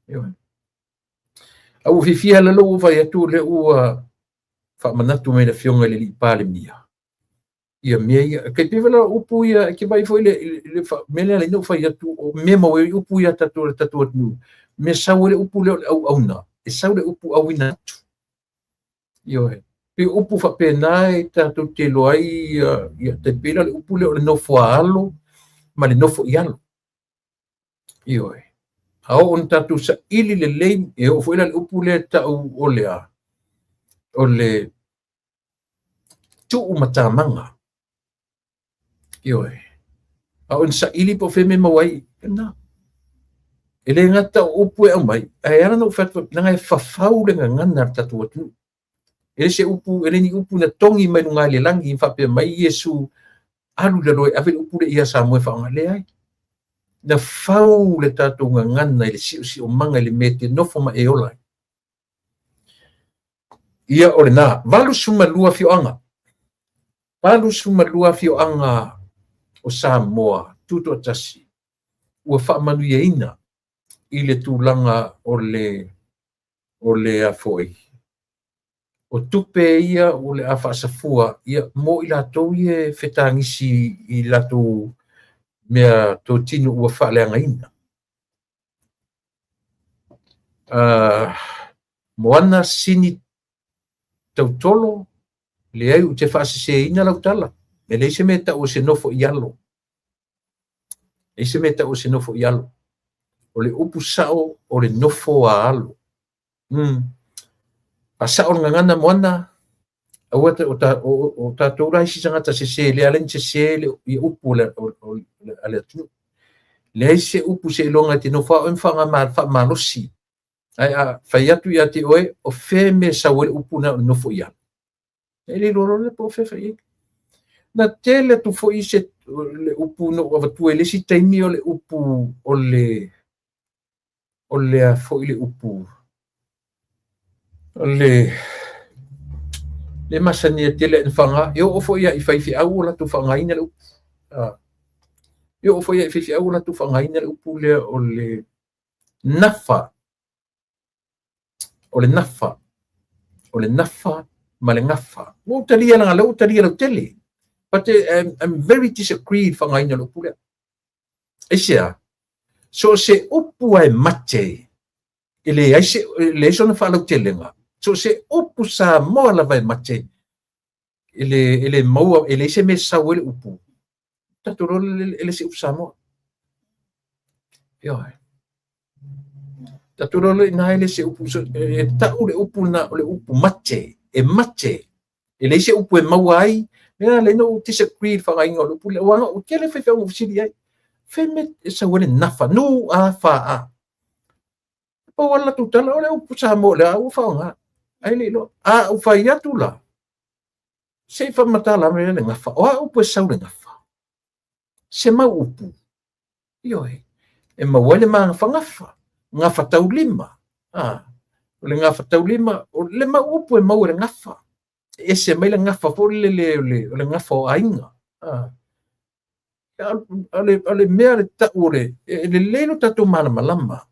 Ioe. A ua fiafia la lou fai atu lea ua faamanatu mai le Afioga i le Alii Palemia. Ia mea ia, kai pei la upu ia, ke vai foi le mea lea le fai atu, o mea maua ai upu ia tatou le tatou atunuu. Mea sau ai le upu lea o le auauna, e sau le upu auina atu. Ioe. Pe upu faapena e tatou te iloa ai ia tai pei la le upu lea o le nofo a alo ma le nofo i alo. Ioe. A oo ina tatou saili lelei, e oo foi la le upu lea e tau o le a, o le tuu matamaga. Ioe. A oo ina saili po o fea mea maua ai, na. E le gata o upu e aumai, ae ala ona ou fai atu, leaga e fafau le gagana a le tatou atunuu. E le se upu, e le ni upu na togi mai luga i le lagi ma faapea mai Iesu, alu i lalo e ave le upu lea ia Samoa e faaaoga. Leai. Na fau le tatou gagana i le siosiomaga i le mea e te nofo ma e ola ai. Ia o lena, 82 afioaga. 82 afioaga o Samoa tutoatasi ua faamanuiaina i le tulaga o le o le a foi o tupe ia o le a faasafua ia mo i latou ia e fetagisi i latou mea totino ua faaleagaina. Moana Sini Tautolo, leai ou te faaseseina lau tala. E leai se mea e tau o se nofo i alo. E leai se mea e tau o se nofo i alo. O le upu sao o le nofo a alo. Faasao le gagana Moana, aua te, o tatou la isi tagata sese, lea ala ni sese le i upu o le, a le atunuu. Leai se upu seiloga e te nofo a oe ma faamalosi. Ae a fai atu ia te oe, o fea mea e sau ai le upu na o le nofo i alo. E le iloa loa lea po o fea fai ai. Na tele atu foi se le upu na ou avatua i le isi taimi o le upu o le o le a foi le upu o le le masani tele ina faaaoga e oo foi i faifeau o latou faaaogaina le upu. E oo foi i faifeau o latou faaaogaina le upu lea o le nafa. O le nafa. O le nafa ma le gafa. Ua ou talia leaga lea ua ou talia lautele. But I'm very disagree i le faaaogaina o le upu lea. Aisea? So o se upu a e mate, e leai se, e leai sona faalautelega. So o se upu Samoa lava e mate, e le maua, e leai se mea e sau ai le upu. Tatou iloa e le se upu Samoa. Ioe. Tatou iloa lea ina e le se upu, e tau le upu na o le upu mate, e mate. E leai se upu e maua ai, lea lea na ou disagree i le faaaogaina o le upu lea, aua ua tele faifeau na ou fesili ai. Fea mea e sau ai le nafa, N A F A. Pau lava le latou tala, o le upu Samoa lea ua faaaoga. Ai le iloa. A ou fai atu la, se i faamatala mai le gafa. O a upu e sau le gafa? Se mau upu. Ioe. E maua ai le magafagafa, gafataulima. O le gafataulima, o le mau upu e maua i le gafa. E ese mai le gafa foi lele o le gafa o aiga. O le mea le tau o le, e lelei lo tatou malamalama.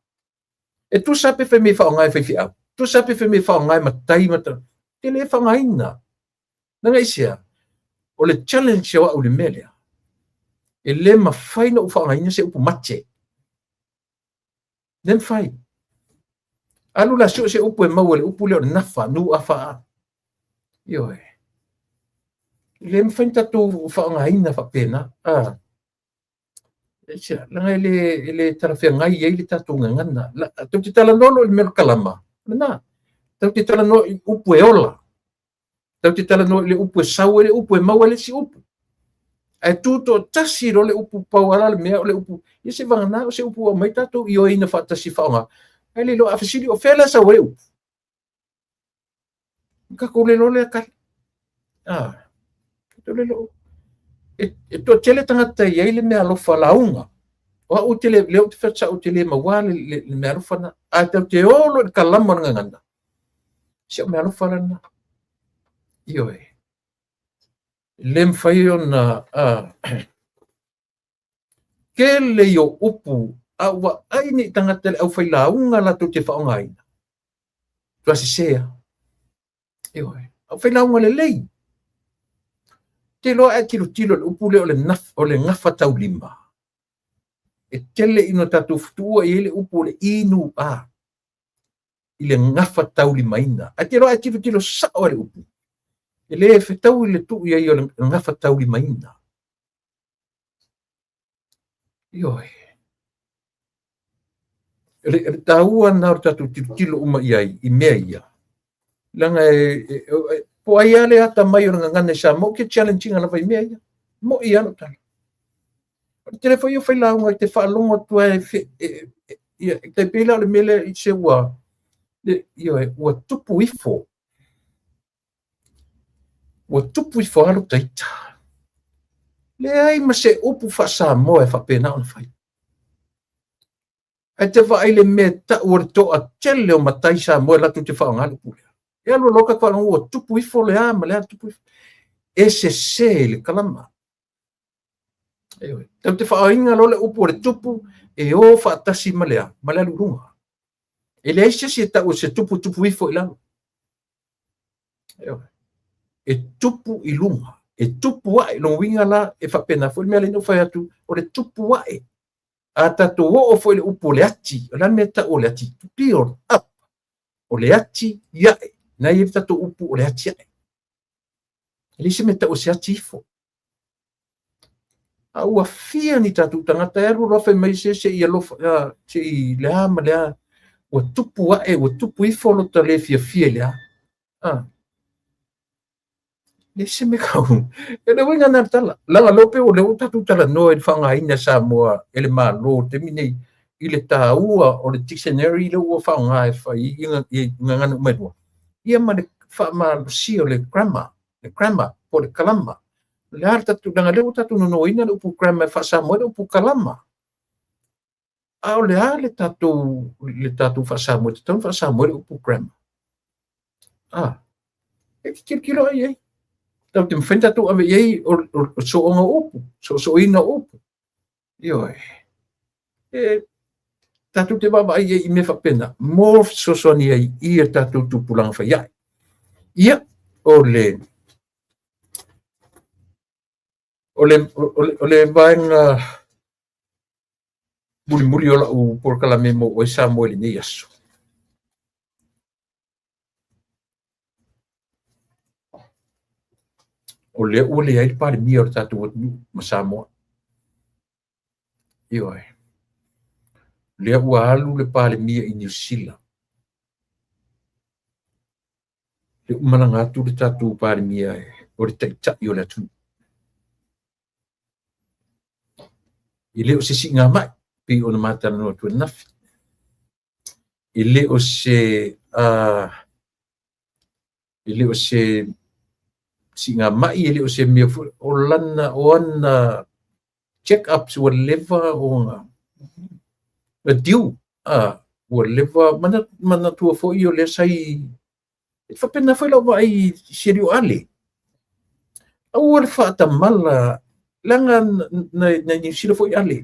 E tusa pe fai mea e faaaoga e faifeau, tusa pe fai mea e faaaoga e matai ma te le faaaogaina. Leaga aisea? O le challenge o au i le mea lea, e le mafai ona ou faaaogaina se upu mate. Le mafai. Alu la sue se upu e maua i le upu lea o le nafa, N A F A. Ioe. E le mafai ona tatou faaaogaina faapena. Leaga e le talafeagai ai le tatou gagana. Tou te talanoa loa i le mea o le kalama, lena. Tou te talanoa i upu e ola. Tou te talanoa i le upu e sau ai le upu e maua ai le isi upu. Ae tutoatasi loa le upu pau lava le mea o le upu, ia se vagana o se upu ua aumai tatou ioeina faatasi e faaaoga. Ae le iloa, a fesili o fea la e sau ai le upu? Tatou le iloa lea tali. Tatou le iloa. E toatele tagata e i ai le meaalofa lauga. O au te le, lea ou te fai atu sao ou te le maua le meaalofa na. Ae tatou te o loa i le kalama o le gagana, si au meaalofa la lena. Ioe. E le mafai ona tele i o upu a ua vaai nei tagata le aufailauga latou te faaaogaina. Matua sese lava. Ioe. Aufailauga lelei. Te iloa a e tilotilo i le upu lea o le naf, o le gafataulima. E tele ina tatou futuua i ai le upu o le inu a i le gafataulimaina. Ae te iloa a e tilotilo sao i le upu, e le fetaui le tuu i ai o le gafataulimaina. Ioe. O le taua lena o le tatou tilotilo uma i ai i mea ia. Leaga po o ai lava le atamai o le gagana i Samoa, ou te challenge ina lava i mea ia. Mo'i lava lau tala. O le tele foi o failauga e te faalogo atu ai ia, e tai pei la o le mea lea i se ua, ioe, ua tupu ifo. Ua tupu ifo lava lota ita. Leai ma se upu faa-Samoa e faapena ona fai. Ae te vaai i le mea e tau o le toatele o matai Samoa e latou te faaaoga le upu lea. E alu loa ka faalogo ua tupu ifo le a ma le a tupu ifo. E sese i le kalama. Ioe. Tatou te faaaogaina loa le upu o le tupu e o faatasi ma le a? Ma le alu i luga. E leai se isi e tau o se tupu tupu ifo i lalo. Ioe. E tupu i luga, e tupu ae, lona uiga la e faapena foi le mea lea na ou fai atu, o le tupu ae. A tatou oo foi i le upu o le ati, o le a le mea e tau o le ati? To build up. O le ati ae. Na i ai le tatou upu o le ati ae. E leai se mea e tau o se ati ifo. A ua fia ni tatou tagata e alu loa fai mai se se i alofa, se i le a ma le a, ua tupu ae, ua tupu ifo lota le fiafia i le a. Leai se mea kau. E le uiga na tala. Leaga lea pei o lea ua tatou talanoa i le faaaogaina e Samoa e le Malo i le taimi nei i le taua o le dictionary lea ua faaaoga e fai i gagana uma e lua. Ia ma le faamalosia o le grammar, le grammar po o le kalama. O le a le tatou, leaga lea ua tatou nonoina le upu grammar e faa-Samoa ai le upu kalama. A o le a le tatou le tatou faa-Samoa, e tatau ona faa-Samoa le upu grammar. A, e te tilotilo ai i ai. Tatou te mafai ona tatou ave i ai o sooga o upu, soosooina o upu. Ioe. E tatou te vaavaai i ai i mea faapena mo fesoasoani ai i a tatou tupulaga faiae. Ia, o le o le, o le, o le vaega mulimuli o lau polokalame mo oe Samoa i lenei aso. O lea ua leai le Palemia o le tatou atunuu ma Samoa. Ioe. O lea ua alu le Palemia i Niu Sila. Lea ua malaga atu le tatou Palemia o le taitai o le atunuu. E le o se siigamai, pei ona ma talanoa atu ananafi. E le o se e le o se siigamai, e le o se mea foi, o lana, o ana check ups ua leva ona due, ua leva, manatua foi o lea sa i, e faapena foi lau vaai i si alii o Ale. Aua le faatamala, leaga na Niu Sila foi Ale.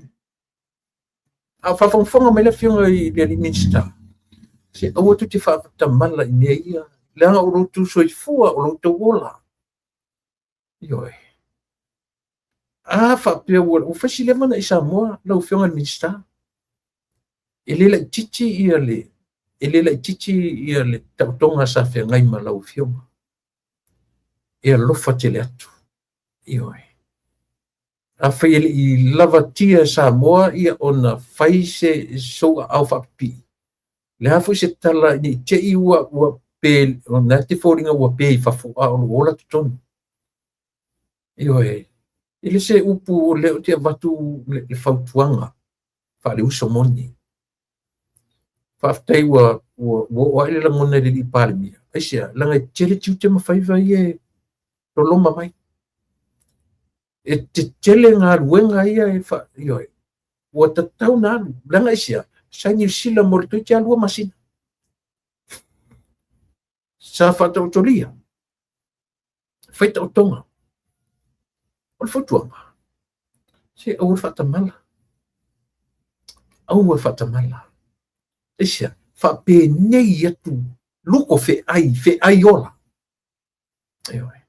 A o faafogafoga mai le afioga i le alii Minisita, se aua tou te faatamala i mea ia, leaga o lo outou soifua, o lo outou ola. Ioe. A faapea ua fai si leva ona e i Samoa, lau afioga i le Minisita, e le laitiiti ia le, e le laitiiti ia le taotoga sa feagai ma lau afioga. E alofa tele atu. Ioe. Afai e le i lavatia e Samoa ia ona fai se sou aao faapipii, le a foi se tala ne i te i ua, ua pe, ona e te foliga ua pe i fafo, a o lou ola totonu. Ioe, e le se upu o lea ou te avatu le fautuaga faaleuso moni. Faafetai ua, ua, ua oo ae le lagona i le alii Palemia. Aisea, leaga e tele tiute ma faiva ia e loloma mai. E tetele galuega ia e fa, ioe, ua tatau ona alu. Leaga aisea, sa i Niu Sila mo le toeitiiti lava 2 masina. Sa faataotolia, fai taotoga. O le fautuaga, se aua le faatamala. Aua le faatamala. Aisea, faapenei atu, luko feai, feai ola. Ioe.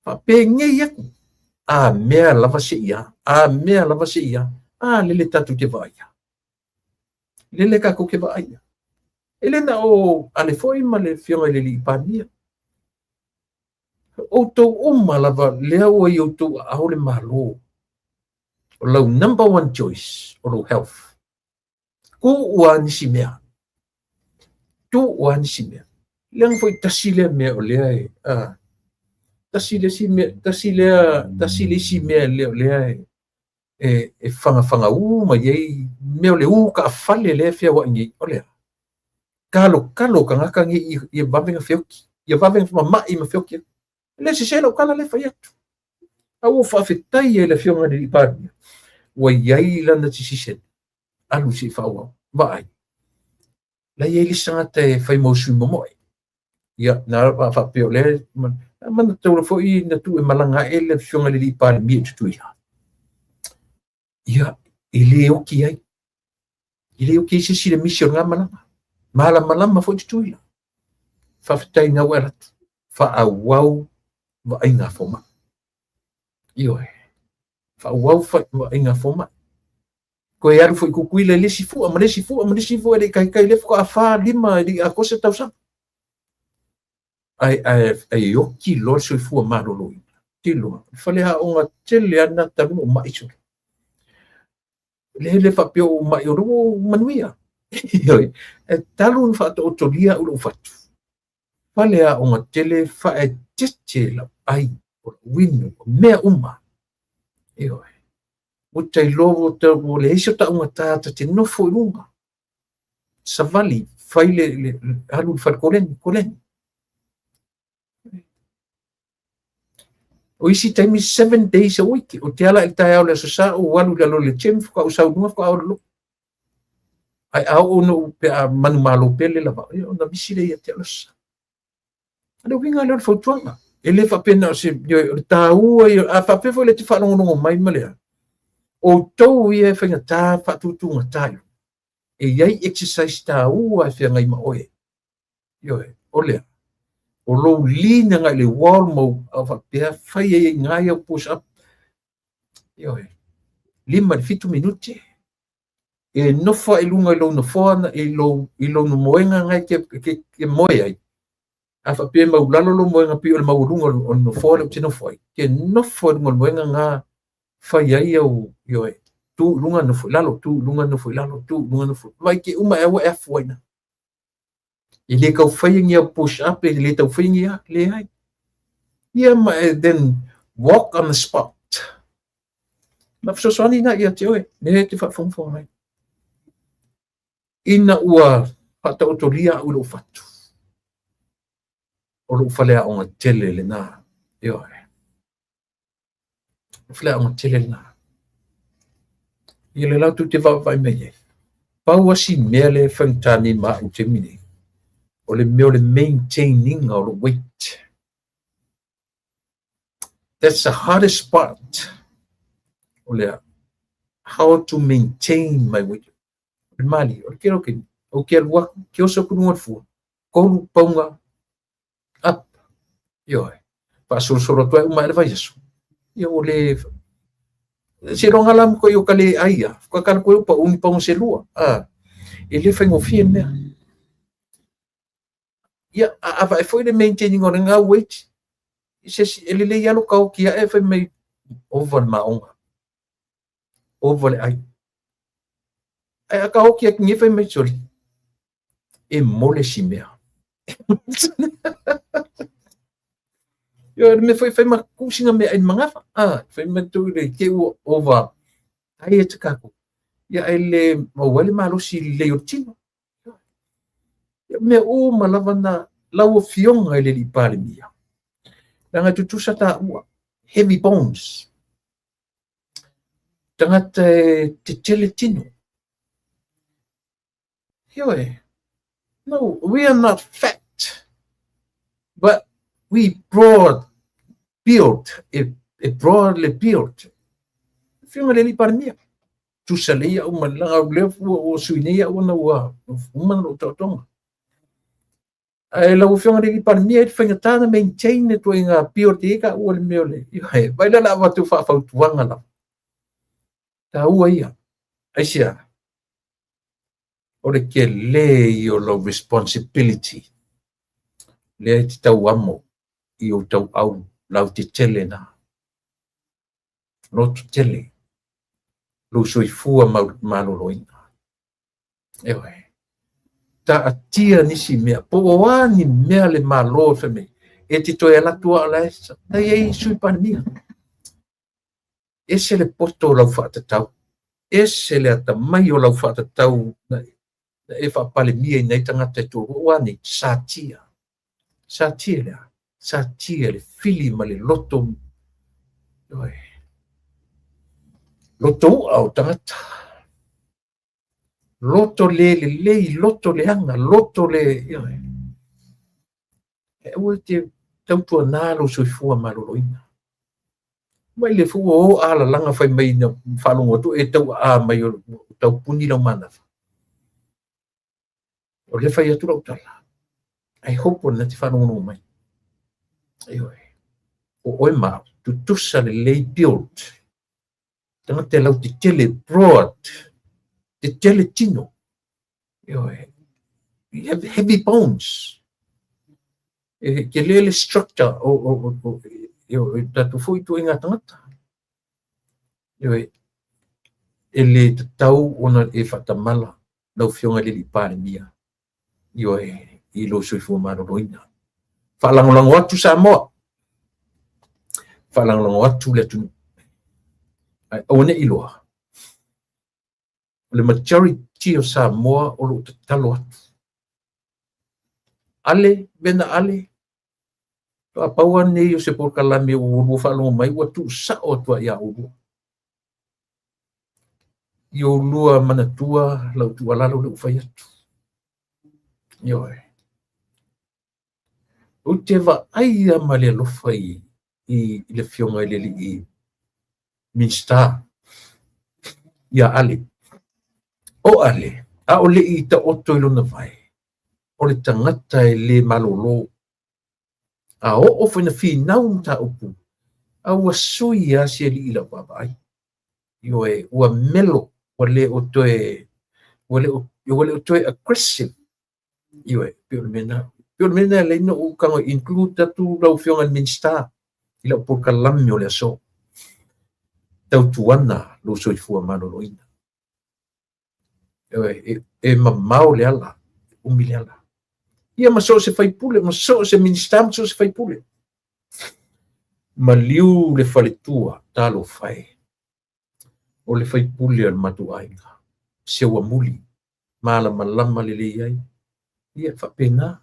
Faapenei atu. A mea lava se ia, a mea lava se ia, a lele tatou te vaaia. Lele tatou te vaaia. E le na o Ale foi ma le afioga i le alii Palemia. Outou uma lava lea ua i outou aao le Malo. O lau number one choice, o lou health. Tuu lava nisi mea. Tuu lava nisi mea. Leaga foi tasi lea mea o lea e, tasi le isi mea, tasi lea, tasi le isi mea lea o lea e, e, e fagafagaū mai ai mea o le ū taafale lea e feoai nei, o le a? Kalokalo tagata nei ia vave ona feoti, ia vave ona mamai ma feoti atu. E le sese lau tala lea e fai atu. A ua faafetai ai i le Afioga i le Palemia, ua i ai lana decision, alu se i faaauau. Vaai, la e i ai le isi tagata e fai mo sui momoe. Ia, na a faapea o lea, mana taula foi na tuu e malaga ae le Afioga i le Palemia i Tutuila. Ia, e le oki ai. E le oki ai se isi i le misi o lena malaga. Malamalama foi Tutuila. Faafetai na ua e alu atu. Faaauau vaaiga a fomai. Ioe. Faaauau vaaiga a fomai. Toe alu foi i Tutuila i le isi fua ma le isi fua ma le isi fua e le i taitai lea faatoa 4, 5 e le i atoa se tausaga. Ae, ae, ae oki loa le soifua maloloina. Tilo, faleaoga tele lava na talu ona ou mai sole. Le le faapea o ou mai o lea ua ou manuia. E talu ona faataotolia au i lou fatu. Faleaoga tele faaeteete lau ai, o lau inu, o mea uma. Ioe. Ua ta iloa ua leai se taugata ta te nofo i luga. Savali, fai le, le, alu i le fale koleni, koleni. O isi taimi 7 days a week, ou te ala i le taeao i le Aso Sa, ou alu i lalo i le gym, faatoa ou sau i luga faatoa oo i le lotu. Ae a oo ina ou pe a manumalo pele lava, ia ona misi lea ia te au le Aso Sa. O le uiga lea o le fautuaga. E le faapea na o se, o le taua ia, a faapea foi lea e te faalogologo mai ma le a, outou ia e faigata faatutugata i luga, e i ai exercise taua e feagai ma oe. Ioe, o lea, o lou lean agai i le wall ma ou faapea fai ai i ina au push up. Ioe, 5 i le 7 minute. E nofo i luga i lou nofoa, i lou, i lou moega na e te, te, te moe ai. A faapea e maulalo lou moega pei o le maualuga o le nofoa lea ou te nofo ai. Te nofo i luga o le moega na fai ai au, ioe, tu i luga nofo i lalo, tu i luga nofo i lalo, tu i luga nofo. Mai te uma e aua e afu ai na. E le tau faia ni au push up, e le tau faia ni a, leai. Ia ma e then walk on the spot. Na fesoasoani na ia te oe, lea e te faafogafoga mai. Ina ua faataotolia au i lou fatu, o lou faleaoga tele lena, ioe. Faleaoga tele lena. Ia le la tou te vaavaai mai ai. Pau lava si mea lea e faigata nei ma au i le taimi nei, o le mea o le maintain ina o lou weight. That's the hardest part. O le how to maintain my weight. O le malie, o le tele o taimi, ou te alu atu, ke oso atu i luga o le fua, 3 pauna up. Ioe. Faasolosolo atu ai uma ai le vaiaso. Ia ua le seiloga la matuai o ka le ai a. Faatoa tala atu ai pau ni pauna se lua. A. E le faigofie le mea. Ia, a vaai foi le maintaining o lena weight, se e lelei lava lou taoki ae fai mai ova le maoga, ova le ai. Ae a taoki atu nei fai mai sole, e mole si mea. Ioe, le mea foi fai ma tuu sina meaai i le magafa. A, fai ma tuu le te ua ova diet tatou. Ia ae le maua ai le malosi lelei o le tino. Ia mea uma lava na lau Afioga i le Alii Palemia. Leaga e tutusa taua, heavy bones. Tagata e tetele tino. Ioe. No, we are not fat, but we broad build, e, e broadly built. Afioga i le Alii Palemia. Tusa lelei au ma leaga o lea ua, ua sui nei au ona ua uma na lou taotoga. Ae lau Afioga i le Alii Palemia, e le faigata na maintain le ituaiga build e taua le mea o le, ioe, vaai la o le a avatu faafautuaga lava. Taua ia. Aisea? O le tele ia o lau responsibility lea e te tauamo i ou tauau lautetele na. Loto tele lou soifua maloloina. Ioe. Taatia nisi mea, po o a ni mea le Malo fai mai, e te toe alu atu lava o la e i ai Sui Palemia. Ese le poto o lau faatatau, ese le atamai o lau faatatau na e faapalemia i nai tagata e toalua, ua nei, satia. Satia le a? Satia le fili ma le loto, ioe, loto u'a o tagata, loto le lelei, loto leaga, loto le, ioe. E aua e te tautuana lou soifua maloloina. Mai le foi ua o alalaga fai mai na faalogo atu e tau aa mai o tau puni lau manava. O lea fai atu lau tala. I hope o lena te faalogologo mai. Ioe. O oe ma au, tutusa lelei build. Tagata e lautetele, broad, tetele tino. Ioe. You have heavy bones. E tele le structure o, o, o, o, o, o tatou foi ituaiga tagata. Ioe. E le tatau ona e faatamala lau Afioga i le Alii Palemia. Ioe, i lou soifua maloloina. Faalagolago atu Samoa, faalagolago atu le atunuu. Ae aua ne i iloa, o le majority o Samoa o lo o tatalo atu. Ale, vena ale, faatoa pau lava lenei o se polokalame ua oulua faalogo mai ua tuusao atu ai ia oulua. I oulua manatua lau tuualalo lea ua fai atu. Ioe. Ou te vaai lava ma le alofa i, i, i le Afioga i le Alii Minisita ia Ale. O Ale, a o le i taoto i lona vae, o le tagata e le malolo. A oo foi ina finau mataupu, a ua sui lava si alii i lau vaavaai. Ioe, ua melo, ua le o toe, ua le o, ua le o toe aggressive. Ioe, pei o le mea lena. Pei o le mea lena e ala ai ona ou tago e include atu lau Afioga i le Minisita i lau polokalame o le aso. Tautuana lou soifua maloloina. E, e mamao le ala, e umi le ala. Ia ma so o se faipule, ma so o se Minisita, ma so o se faipule. Maliu le faletua, talofa e. O le faipule o le matou aiga, Seuamuli, malamalama lelei ai. Ia faapena.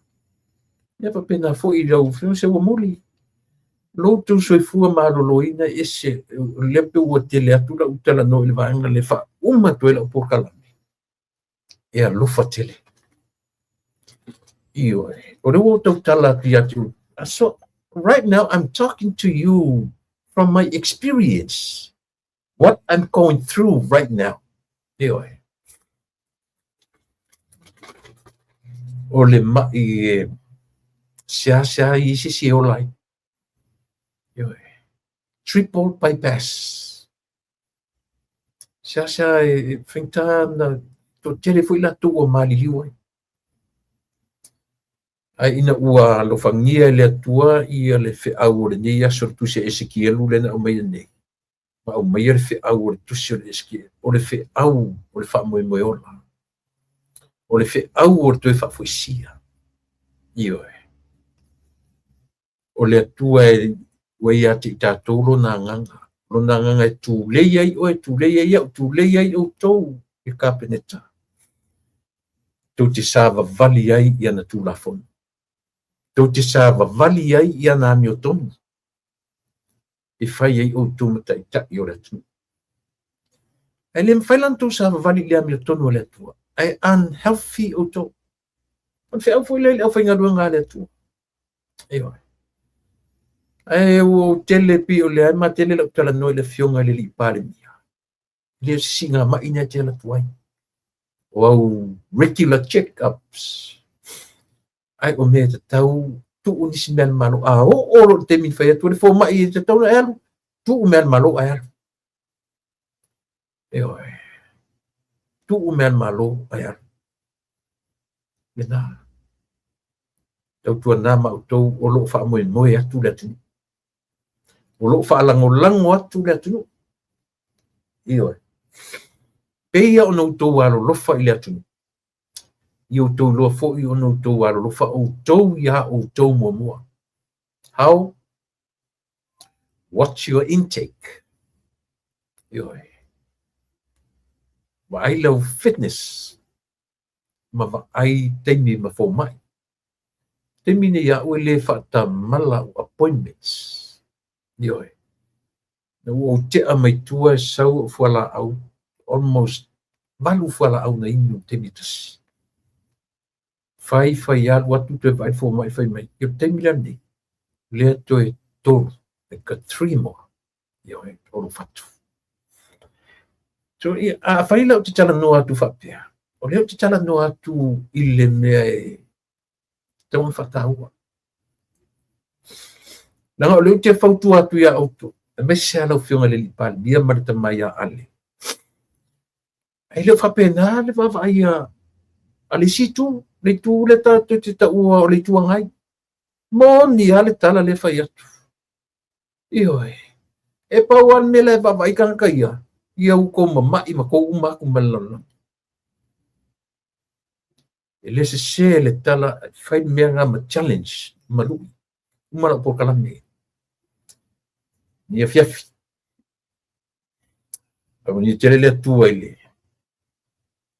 Ia faapena foi i lau Afioga Seuamuli. Lo outou soifua maloloina e ese, o lea pei ua tele atu lau talanoa i le vaega lea e faauma atu ai lau polokalame. E alofa tele. Ioe, o lea ua ou tautala atu ia te So, right now I'm talking to you from my experience. What I'm going through right now. Ioe. O le maʻi e seasea i ai se isi e ola ai. Ioe. Triple bypass. Seasea e faigata ona toatele foi latou ua maliliu ai. Ae ina ua alofagia e le Atua ia le feau o lenei aso, le tusi a Esekielu lea na aumaia nei, ma aumaia le feau o le tusi o le Esekielu, o le feau o le faamoemoe ola, o le feau o le toe faafoisia. Ioe. O le Atua e ua ia te i tatou lona agaga, lona agaga e tulei ai oe, tulei ai au, tulei ai outou i le Kapeneta. Tou te savavali ai i ana Tulafono. Tou te savavali ai i ana amiotonu. E fai ai outou ma taitai o le atunuu. Ae le mafai la ona outou savavali i le amiotonu a le Atua, ae unhealthy outou. O le feau foi lea i le aufaigaluega a le Atua. Ioe. Ae ua ou tele pei o lea e matele lau talanoa i le Afioga i le Alii Palemia. E le o se siigamai lea e te alu atu ai. O au regular check-ups. Ae o mea e tatau tuu nisi mea a le Malo. A oo loa i le taimi na fai atu ai le fomai e tatau ona e alu, tuu mea a le Malo ae alu. Ioe. Tuu mea a le Malo ae alu. Lena. Tautuana ma outou o lo o faamoemoe atu le atunuu. O lo o faalagolago atu le atunuu. Ioe. Pei ona outou alolofa i le atunuu, ia outou iloa foi ona outou alolofa outou iā outou muamua. How? Watch your intake. Ioe. Vaai lau fitness ma vaai taimi ma fomai. Taimi nei a'u e le faatamala a'u appointments. Ioe. Na ua ou tea mai tua e sau o'u fualaau, almost 8 fualaau na inu i le taimi e tasi. Fai fai alu atu toe vaai le fomai fai mai, o le taimi la lenei, lea toe 3, I got 3 more. Ioe, o lou fatu. So, ia, afai la ou te talanoa atu faapea, o lea ou te talanoa atu i le mea e tatau ona faataua. Leaga o lea ou te fautua atu iā outou, aemaise lava lau Afioga i le Alii Palemia ma le tama ia Ale. Ae le o faapena le vaavaai a le isi itu, le itu lea tatou te taua o le Itu Agai. Moni lava le tala lea e fai atu. Ioe. E pau lava le mea la e vaavaai tagata ia, ia outou mama'i ma tou uma atu ma le lalolagi. E le sese le tala, fai le mea lena ma challenge, ma lu'i. Uma lau polokalame. Ni afiafi. Faamanuia tele le Atua i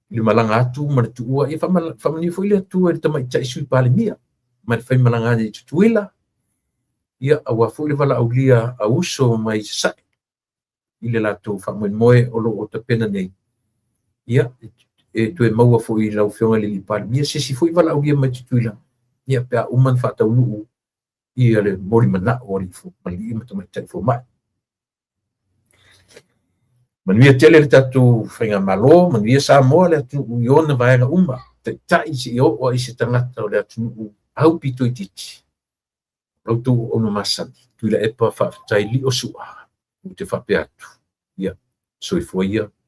le malaga atu ma le tuua. Ia faamanuia foi le Atua i le tamaitai Sui Palemia ma le faimalaga ane i Tutuila. Ia, aua foi le valaaulia a uso mai Sasae i le latou faamoemoe o lo o tapena nei. Ia, e toe maua foi i lau Afioga i le Alii Palemia se isi foi valaaulia mai Tutuila, ia pe a uma ona faataunuu ia le molimanao o alii ma tamaitai fomai. Manuia tele le tatou faigamalo, manuia Samoa le atunuu i ona vaega uma, taitai seia oo ai se tagata o le atunuu aupito itiiti. O la outou auauna masani, Tuilaepa faafetai lio sua, ou te faapea atu, ia, soifua ia.